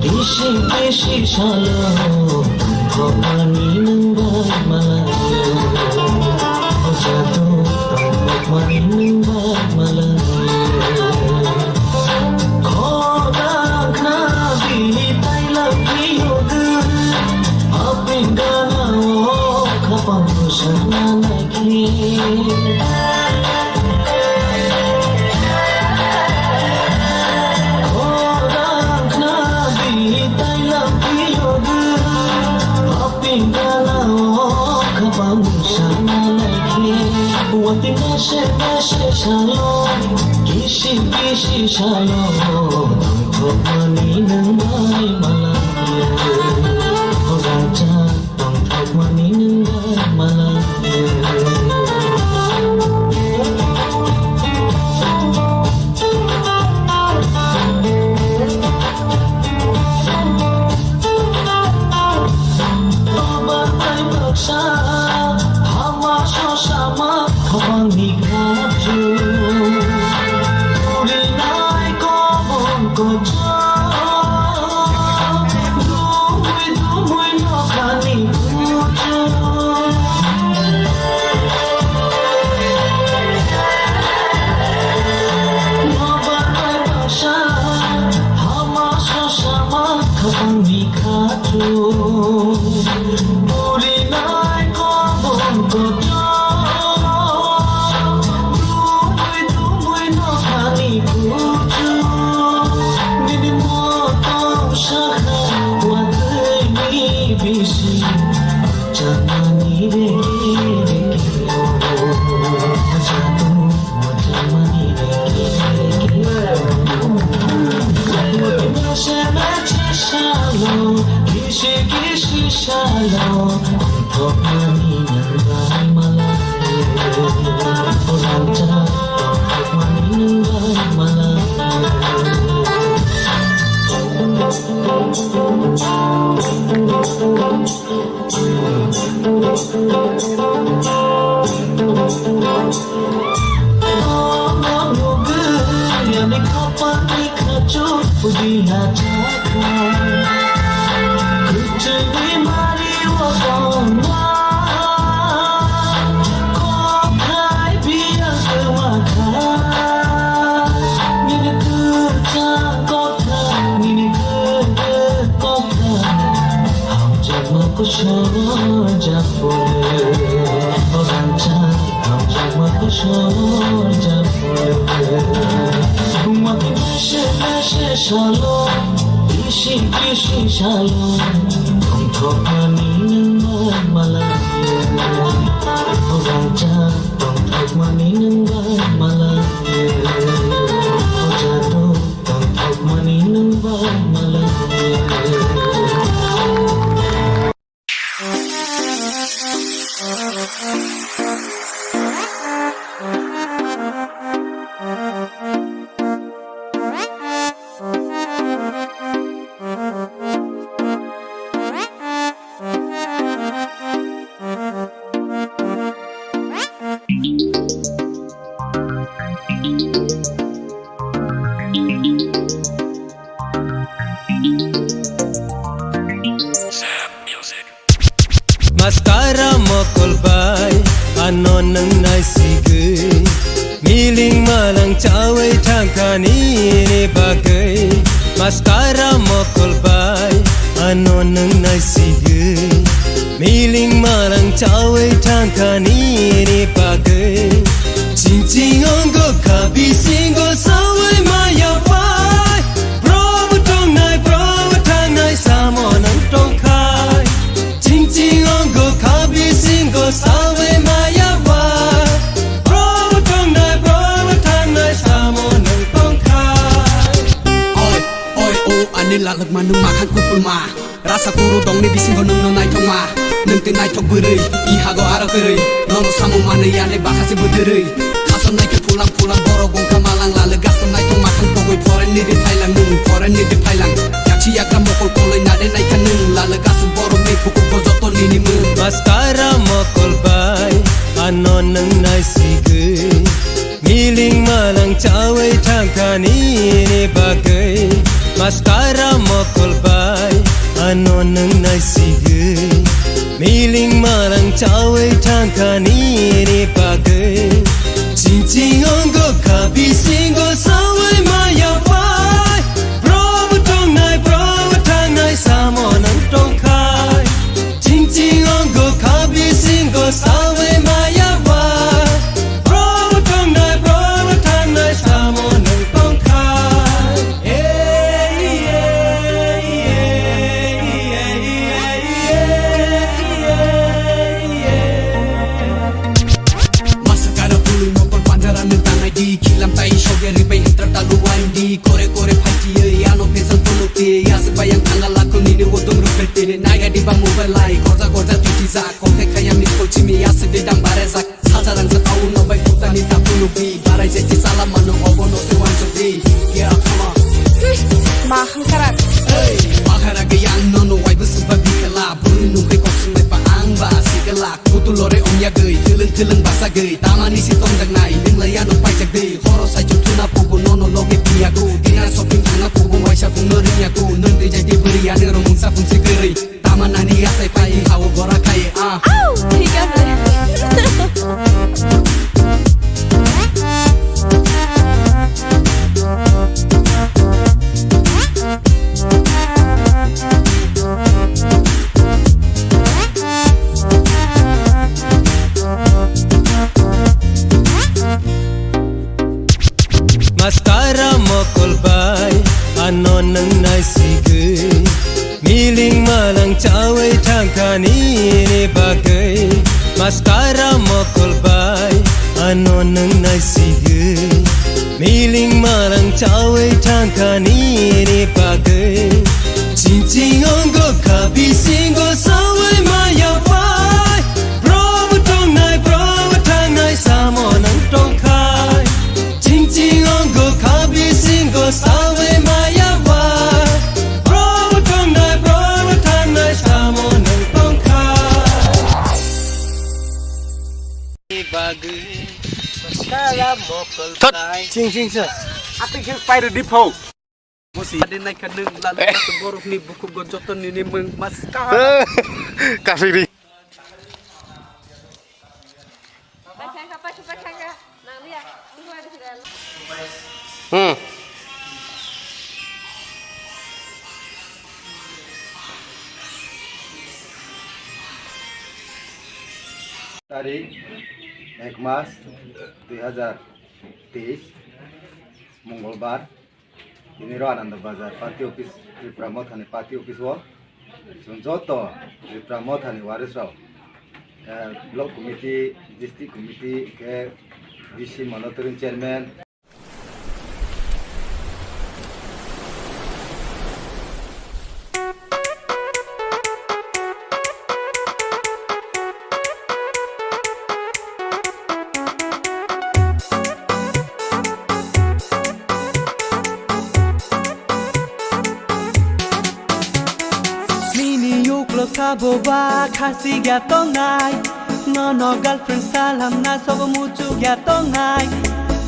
Kisi kisi salo, tongthokmani nang bai malai. Rangchak tongthokmani nang bai malai. Tobar bai baksa hama sosa ma khobangni gaju. Purinai kobong kojo. Dumui dumui nokhani kuchu. Nobar bai baksa hama sosa ma khobangni khachu. Purinai kobong kojo. Dumui dumui nokhani kuchu. Nini motom sakha watwini bisi. Chamani reki reki o. Jadu chamani reki reki o. Mase mase salo, kisi kisi salo. Tongthokmani nang bai malai. Rangchak tongthokmani nang bai malai. Hamjakma kusor japur, o rangchak, hamjakma kusor japur. Mati mese mese salo, kisi kisi salo, tongthokmani nang bai malai. O rangchak, tongthokmani nang bai malai. O jadu, tongthokmani nang bai malai. Maskara mokol bai ano nang naisigwi, miling malang chawi thangkha nini bagwi. Maskara mokol bai ano nang naisigwi, miling malang chawi thangkha nini bagwi. Ching ching ongo kha bisingo sawi maya pai. Bro bo tongnai, bro bo thangnai, samo nang tongkhai. Ching ching ongo kha bisingo sawi maya pai. Bro bo tongnai, bro bo thangnai, samo nang tongkhai. Oi, oi, o ani lalak manu makhan kupulma. Rasa kuru dongni bisingo nwngno naithokma. Nwng tei naithok bwrwi, i hago aro kwrwi. Nono samung manwi yani bakha se bwdwrwi. Asam naikhe phulang phulang borok wngkha malang, lale gasam naithok mathang pogwi foreign ni di phailang, nwng foreign ni di phailang. Yaksi yakra mokol koloi nade naikha nwng, lale gasam borok ni bukugo joto nini mung. Maskara mokol bai ano nwng naisigwi, miling malang chawi thangkha nini bagwi. Maskara mokol bai ano nwng naisigwi, miling malang chawi thangkha nini bagwi. Ching ching ongo kha bisingo sawi maya bai. Bro bo tongnai, bro bo thangnai samo nwng tongkhai. Ching ching ongo kha bisingo sawi maya bai. Bro bo tongnai, bro bo thangnai samo nwng tongkhai. Masakara pului mokol panjara nung tanai di, khilam tai shoge ribai hitra talu wain di, kore kore phaiti ye, ano pesan puluk te, yas bayang tanga lakho nini wodong rupete, naga di ba mobile lai, gorja gorja tuti jak, konte khaya miss call chimi, yas de dang bare jak. Sajarang sa tau no bai putani ta puluk di, barai jeki sala mano obo no se wansuk di. Yeah, come on. Ma hangkarak. Hey, bahara ge yang no no wai busu ba bikala, bulu nung kai kosung bai pa ang ba sikala, kutu lore om ya gei, thilung thilung basa gei, tamani si tong jak nai, nung lai ya no pai jak dei, horo sai chu thuna pubu no no loge piya go, dina shopping thangna pubu waisa pung no ring ya go, nung dei jai di beri ya ne ro mung sa pung si geri. Tama nani yasai pai hao bora khai a. Au, thik ase. Maskara mokol bai ano nwng naisigwi, miling malang chawi thangkha nini bagwi. Maskara mokol bai ano nwng naisigwi, miling malang chawi thangkha nini bagwi. Ching ching ongo kha bisingo sawi maya bai. Bro bo tongnai, bro bo thangnai samo nwng tongkhai. Ching ching ongo kha bisingo sawi maya bai. Bro bo tongnai, bro bo thangnai samo nwng tongkhai. Bagwi sala mokol. Thot. Ching ching sa. Ati khe pairo di phau. Musi adi naikha nwng lal borokni bukugo joto nini mung mas kaham. Kasiri. Hmm. Tarik ek mas dui hazar teis, Mongolbar. Tini ro Ananda Bazar party office, Tripura Mothani party office o chwng joto Tripura Mothani waris rok, eh, block committee, district committee, khe D C monitoring chairman. Nini uklo sabo ba khasi ya tongnai. Nono girlfriend salam na sobo muchuk ya tongnai.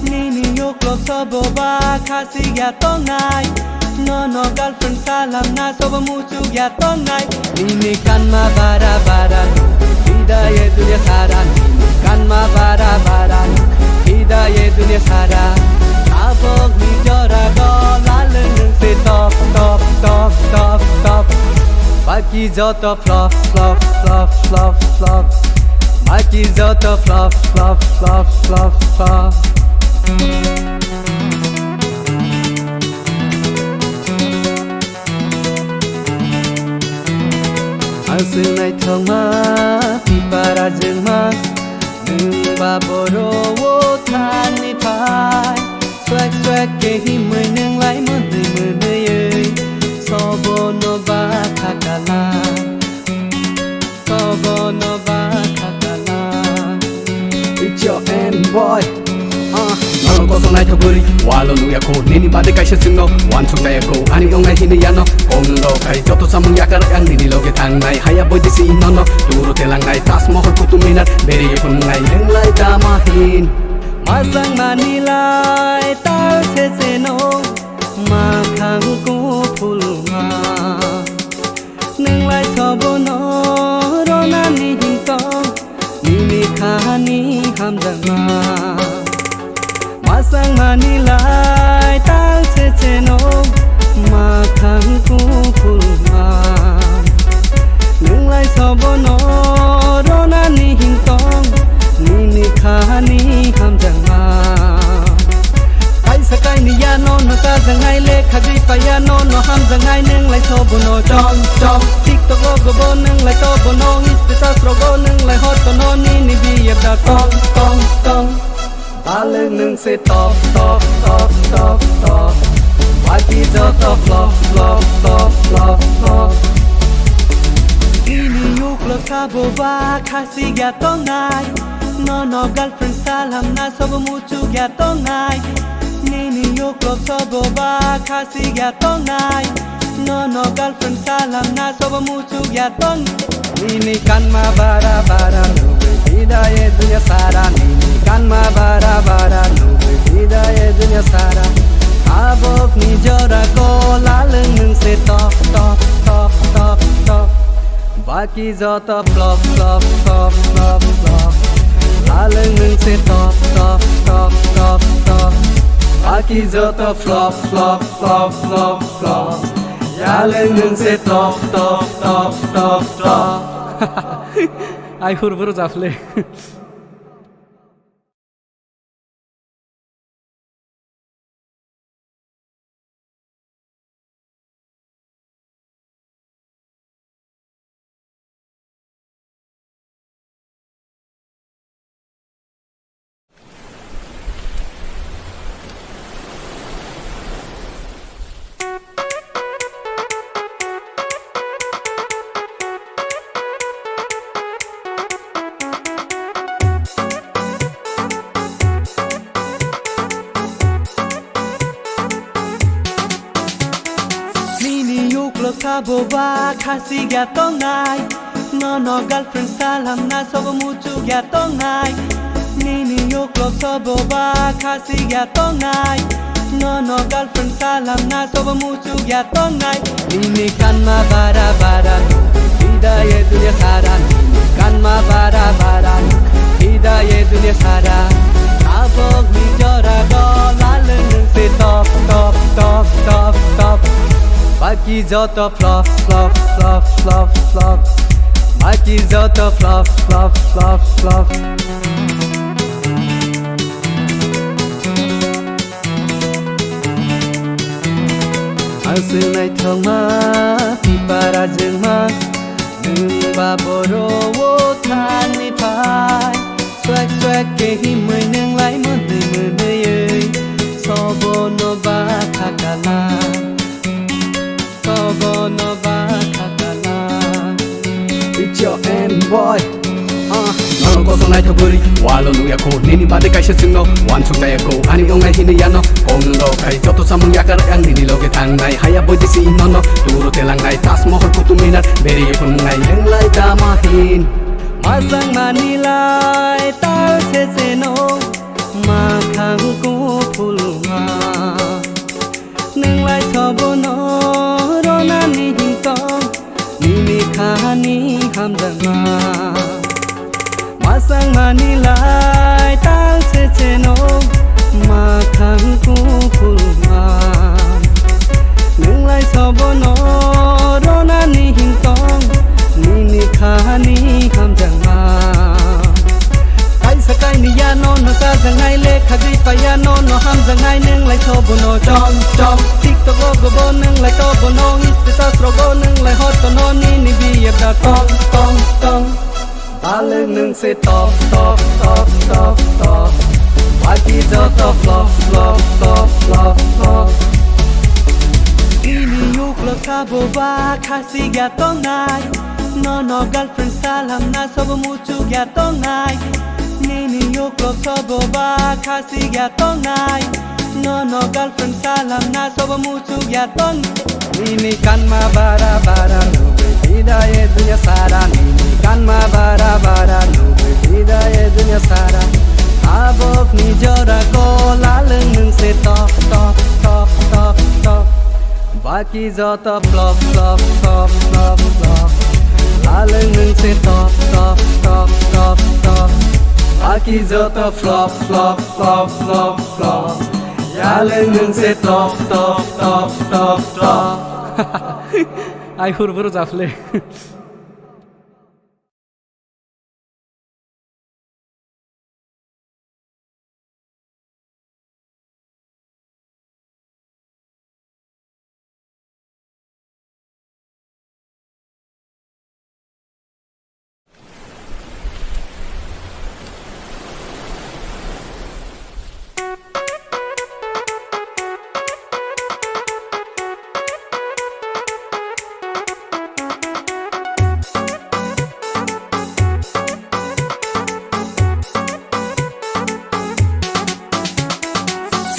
Nini uklo sobo ba khasi ya tongnai. Nono girlfriend salam na sobo muchuk ya tongnai. Nini kanma bara bara, pida ye dunia sara. Nini kanma bara bara, pida ye dunia sara. Tabok ni jora go lalung se top top top top top. Baki joto flop flop flop flop flop. Baki joto flop flop flop flop flop. Aswk naithokma, pipara jwngma, nwng ba boro o thani phai. Swak swak khe himwi nwng lai mwnwi mwnwi, sobo no ba khakala, sobo no ba khakala. It's your end boy. Naithok bwrwi, walo nukya kho, nini bade kaisa chwngno wansuk jaya kho. Ani wngnai hini yano, kok nwng rok khai, joto samung yakar ang nini loge thangnai. Haya boidi si nono, turo telangnai, Taj Mahal, Qutub Minar, beri phungnai, nwng lai tama hin. Masang manilai, tal se se no, makhang kuphul ma. Nwng lai sobono ronani hintong, nini kahani hamjakma. Masang manilai tal se cheno, makhang kuphul ma. Nwng lai sobono ronani hintong, nini kahani hamjakma. Kaisa kaini ya no no chajaknai, lekha gwi paiya no no hamjaknai, nwng lai sobono chong chong. TikTok rogo bo nwng lai sobono, status rogo nwng lai hotono, nini biya da tong tong tong. Balwk nwng se top top top top top. Baki joto flop flop flop flop flop. Nini uklok sabo ba khasi ya tongnai, nono girlfriend salam na sobo muchuk ya tongnai. Nini uklok sobo ba khasi ya tongnai, nono girlfriend salam na sobo muchuk ya tong. Nini kanma bara bara nugwi bidaye dunya sara. Nini kanma bara bara nugwi bidaye dunya sara. Tabok ni jora ko lalwng nwng se top top top top top. Baki joto flop flop flop flop flop. Lalwng nwng se top top top top top. Baki joto flop flop flop flop flop. Lalwng nwng se top top top top top. Ai hur buru jafle. Nini uklok sabo ba khasi ya tongnai, nono girlfriend salam na sobo muchuk ya tongnai. Nini uklok sabo ba khasi ya tongnai, nono girlfriend salam na sobo muchuk ya tongnai. Nini kanma bara bara nugwi bidaye dunya sara. Nini kanma bara bara nugwi bidaye dunya sara. Tabok ni jora do lalwng nwng se top top top top top. Baki joto flop flop flop flop flop. Baki joto flop flop flop flop. Aswk naithokma tipara jwngma, nwng ba boro o thani phai. Swak swak khe himwi nwng lai mwnwi mwnwi, sobono ba khakala. Sobono ba khakala. It's your end boy. Ah, norok koso naithok bwrwi, walo nukya kho, nini bade kaisa chwngno wansuk jaya kho. Ani wngnai hini yano, kok nwng rok khai, joto samung yakar ang nini loge thangnai. Haya boidi si nono, turo telangnai, Taj Mahal, Qutub Minar, beri phungnai, nwng lai tama hin. Masang manilai tal se se no, makhang kuphul ma. Nwng lai sobono ronani hintong, nini kahani hamjakma. Masang manilai tal se cheno, makhang kuphul ma. Nwng lai sobono ronani hintong, nini kahani hamjakma. Kaisa kaini ya no no chajaknai, lekha gwi paiya no no hamjaknai, nwng lai sobono chong chong. TikTok rogo bo nwng lai sobono, status rogo nwng lai hotono, nini biya da tong tong tong. Balwk nwng se top top top top top. Baki joto flop flop flop flop flop. Nini uklok sabo ba khasi ya tongnai, nono girlfriend salam na sobo muchuk ya tongnai. Nini Uklok sobo ba khasi ya tongnai. Nono girlfriend salam na sobo muchuk ya tong. Nini kanma bara bara nugwi pida ye dunya sara. Nini kanma bara bara nugwi pida ye dunya sara. Abok ni jora ko laleng nung se tok tok tok tok tok. Baki joto flop, flop, flop, flop, flop. Laleng nung se top, top, top, top, top. Baki joto flop, flop, flop, flop, flop. Laleng nung se top, top, top, top, top. Ai hur buru jafle.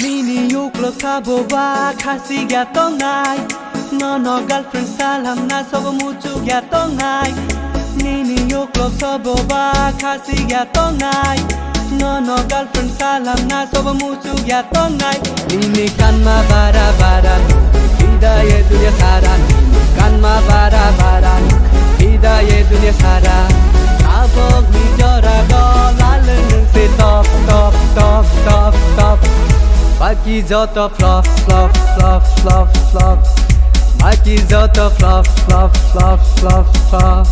Nini uklok sabo ba khasi ya tongnai. Nono girlfriend salam na sobo muchuk ya tongnai. Nini uklok sobo ba khasi ya tongnai. Nono girlfriend salam na sobo muchuk ya tongnai. Nini kanma bara bara pida ye dunya sara. Nini kanma bara bara pida ye dunya sara. Abok ni jora go laleng nung se top top top top top. Baki joto flop, flop, flop, flop, flop. Baki joto flop, flop, flop, flop, flop.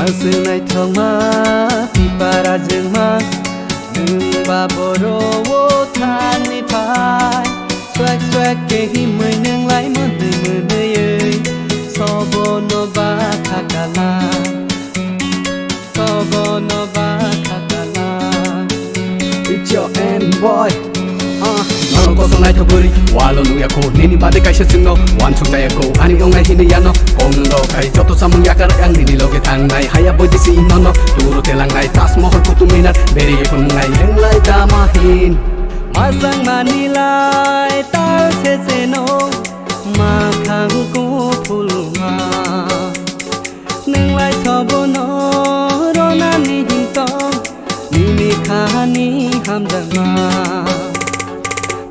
Aswk naithokma, tipara jwngma, nwng ba boro-o thani phai. Swak swak khe himwi nwng lai mwnwi mwnwi, sobono ba khakala. Sobono ba khakala. It's your end boy. Ah, norok kosong naithok bwrwi, walo nukya kho. Nini bade kaisa chwngno wansuk jaya kho. Ani wngnai hini yano, kong nwng rok khai. Joto samung yakar ang nini loge thangnai. Haya boidi si nono, turo telangnai. Taj Mahal Qutub Minar, beri phungnai. Lenglai dama hin. Masang manilai, tal se se no, makhang kuphulma. Nwng lai sobono ronani hintong, nini khani hamjakma.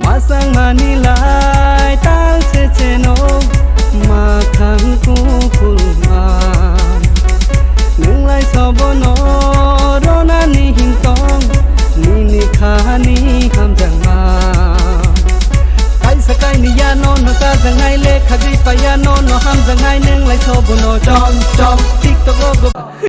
Masang manilai tal se cheno, makhang kuphulma. Nwng lai sobono ronani hintong, nini khani hamjakma. Kaisa kaini ya no no chajaknai, lekha gwi paiya no no hamjaknai, nwng lai sobono chom chom TikTok rogo.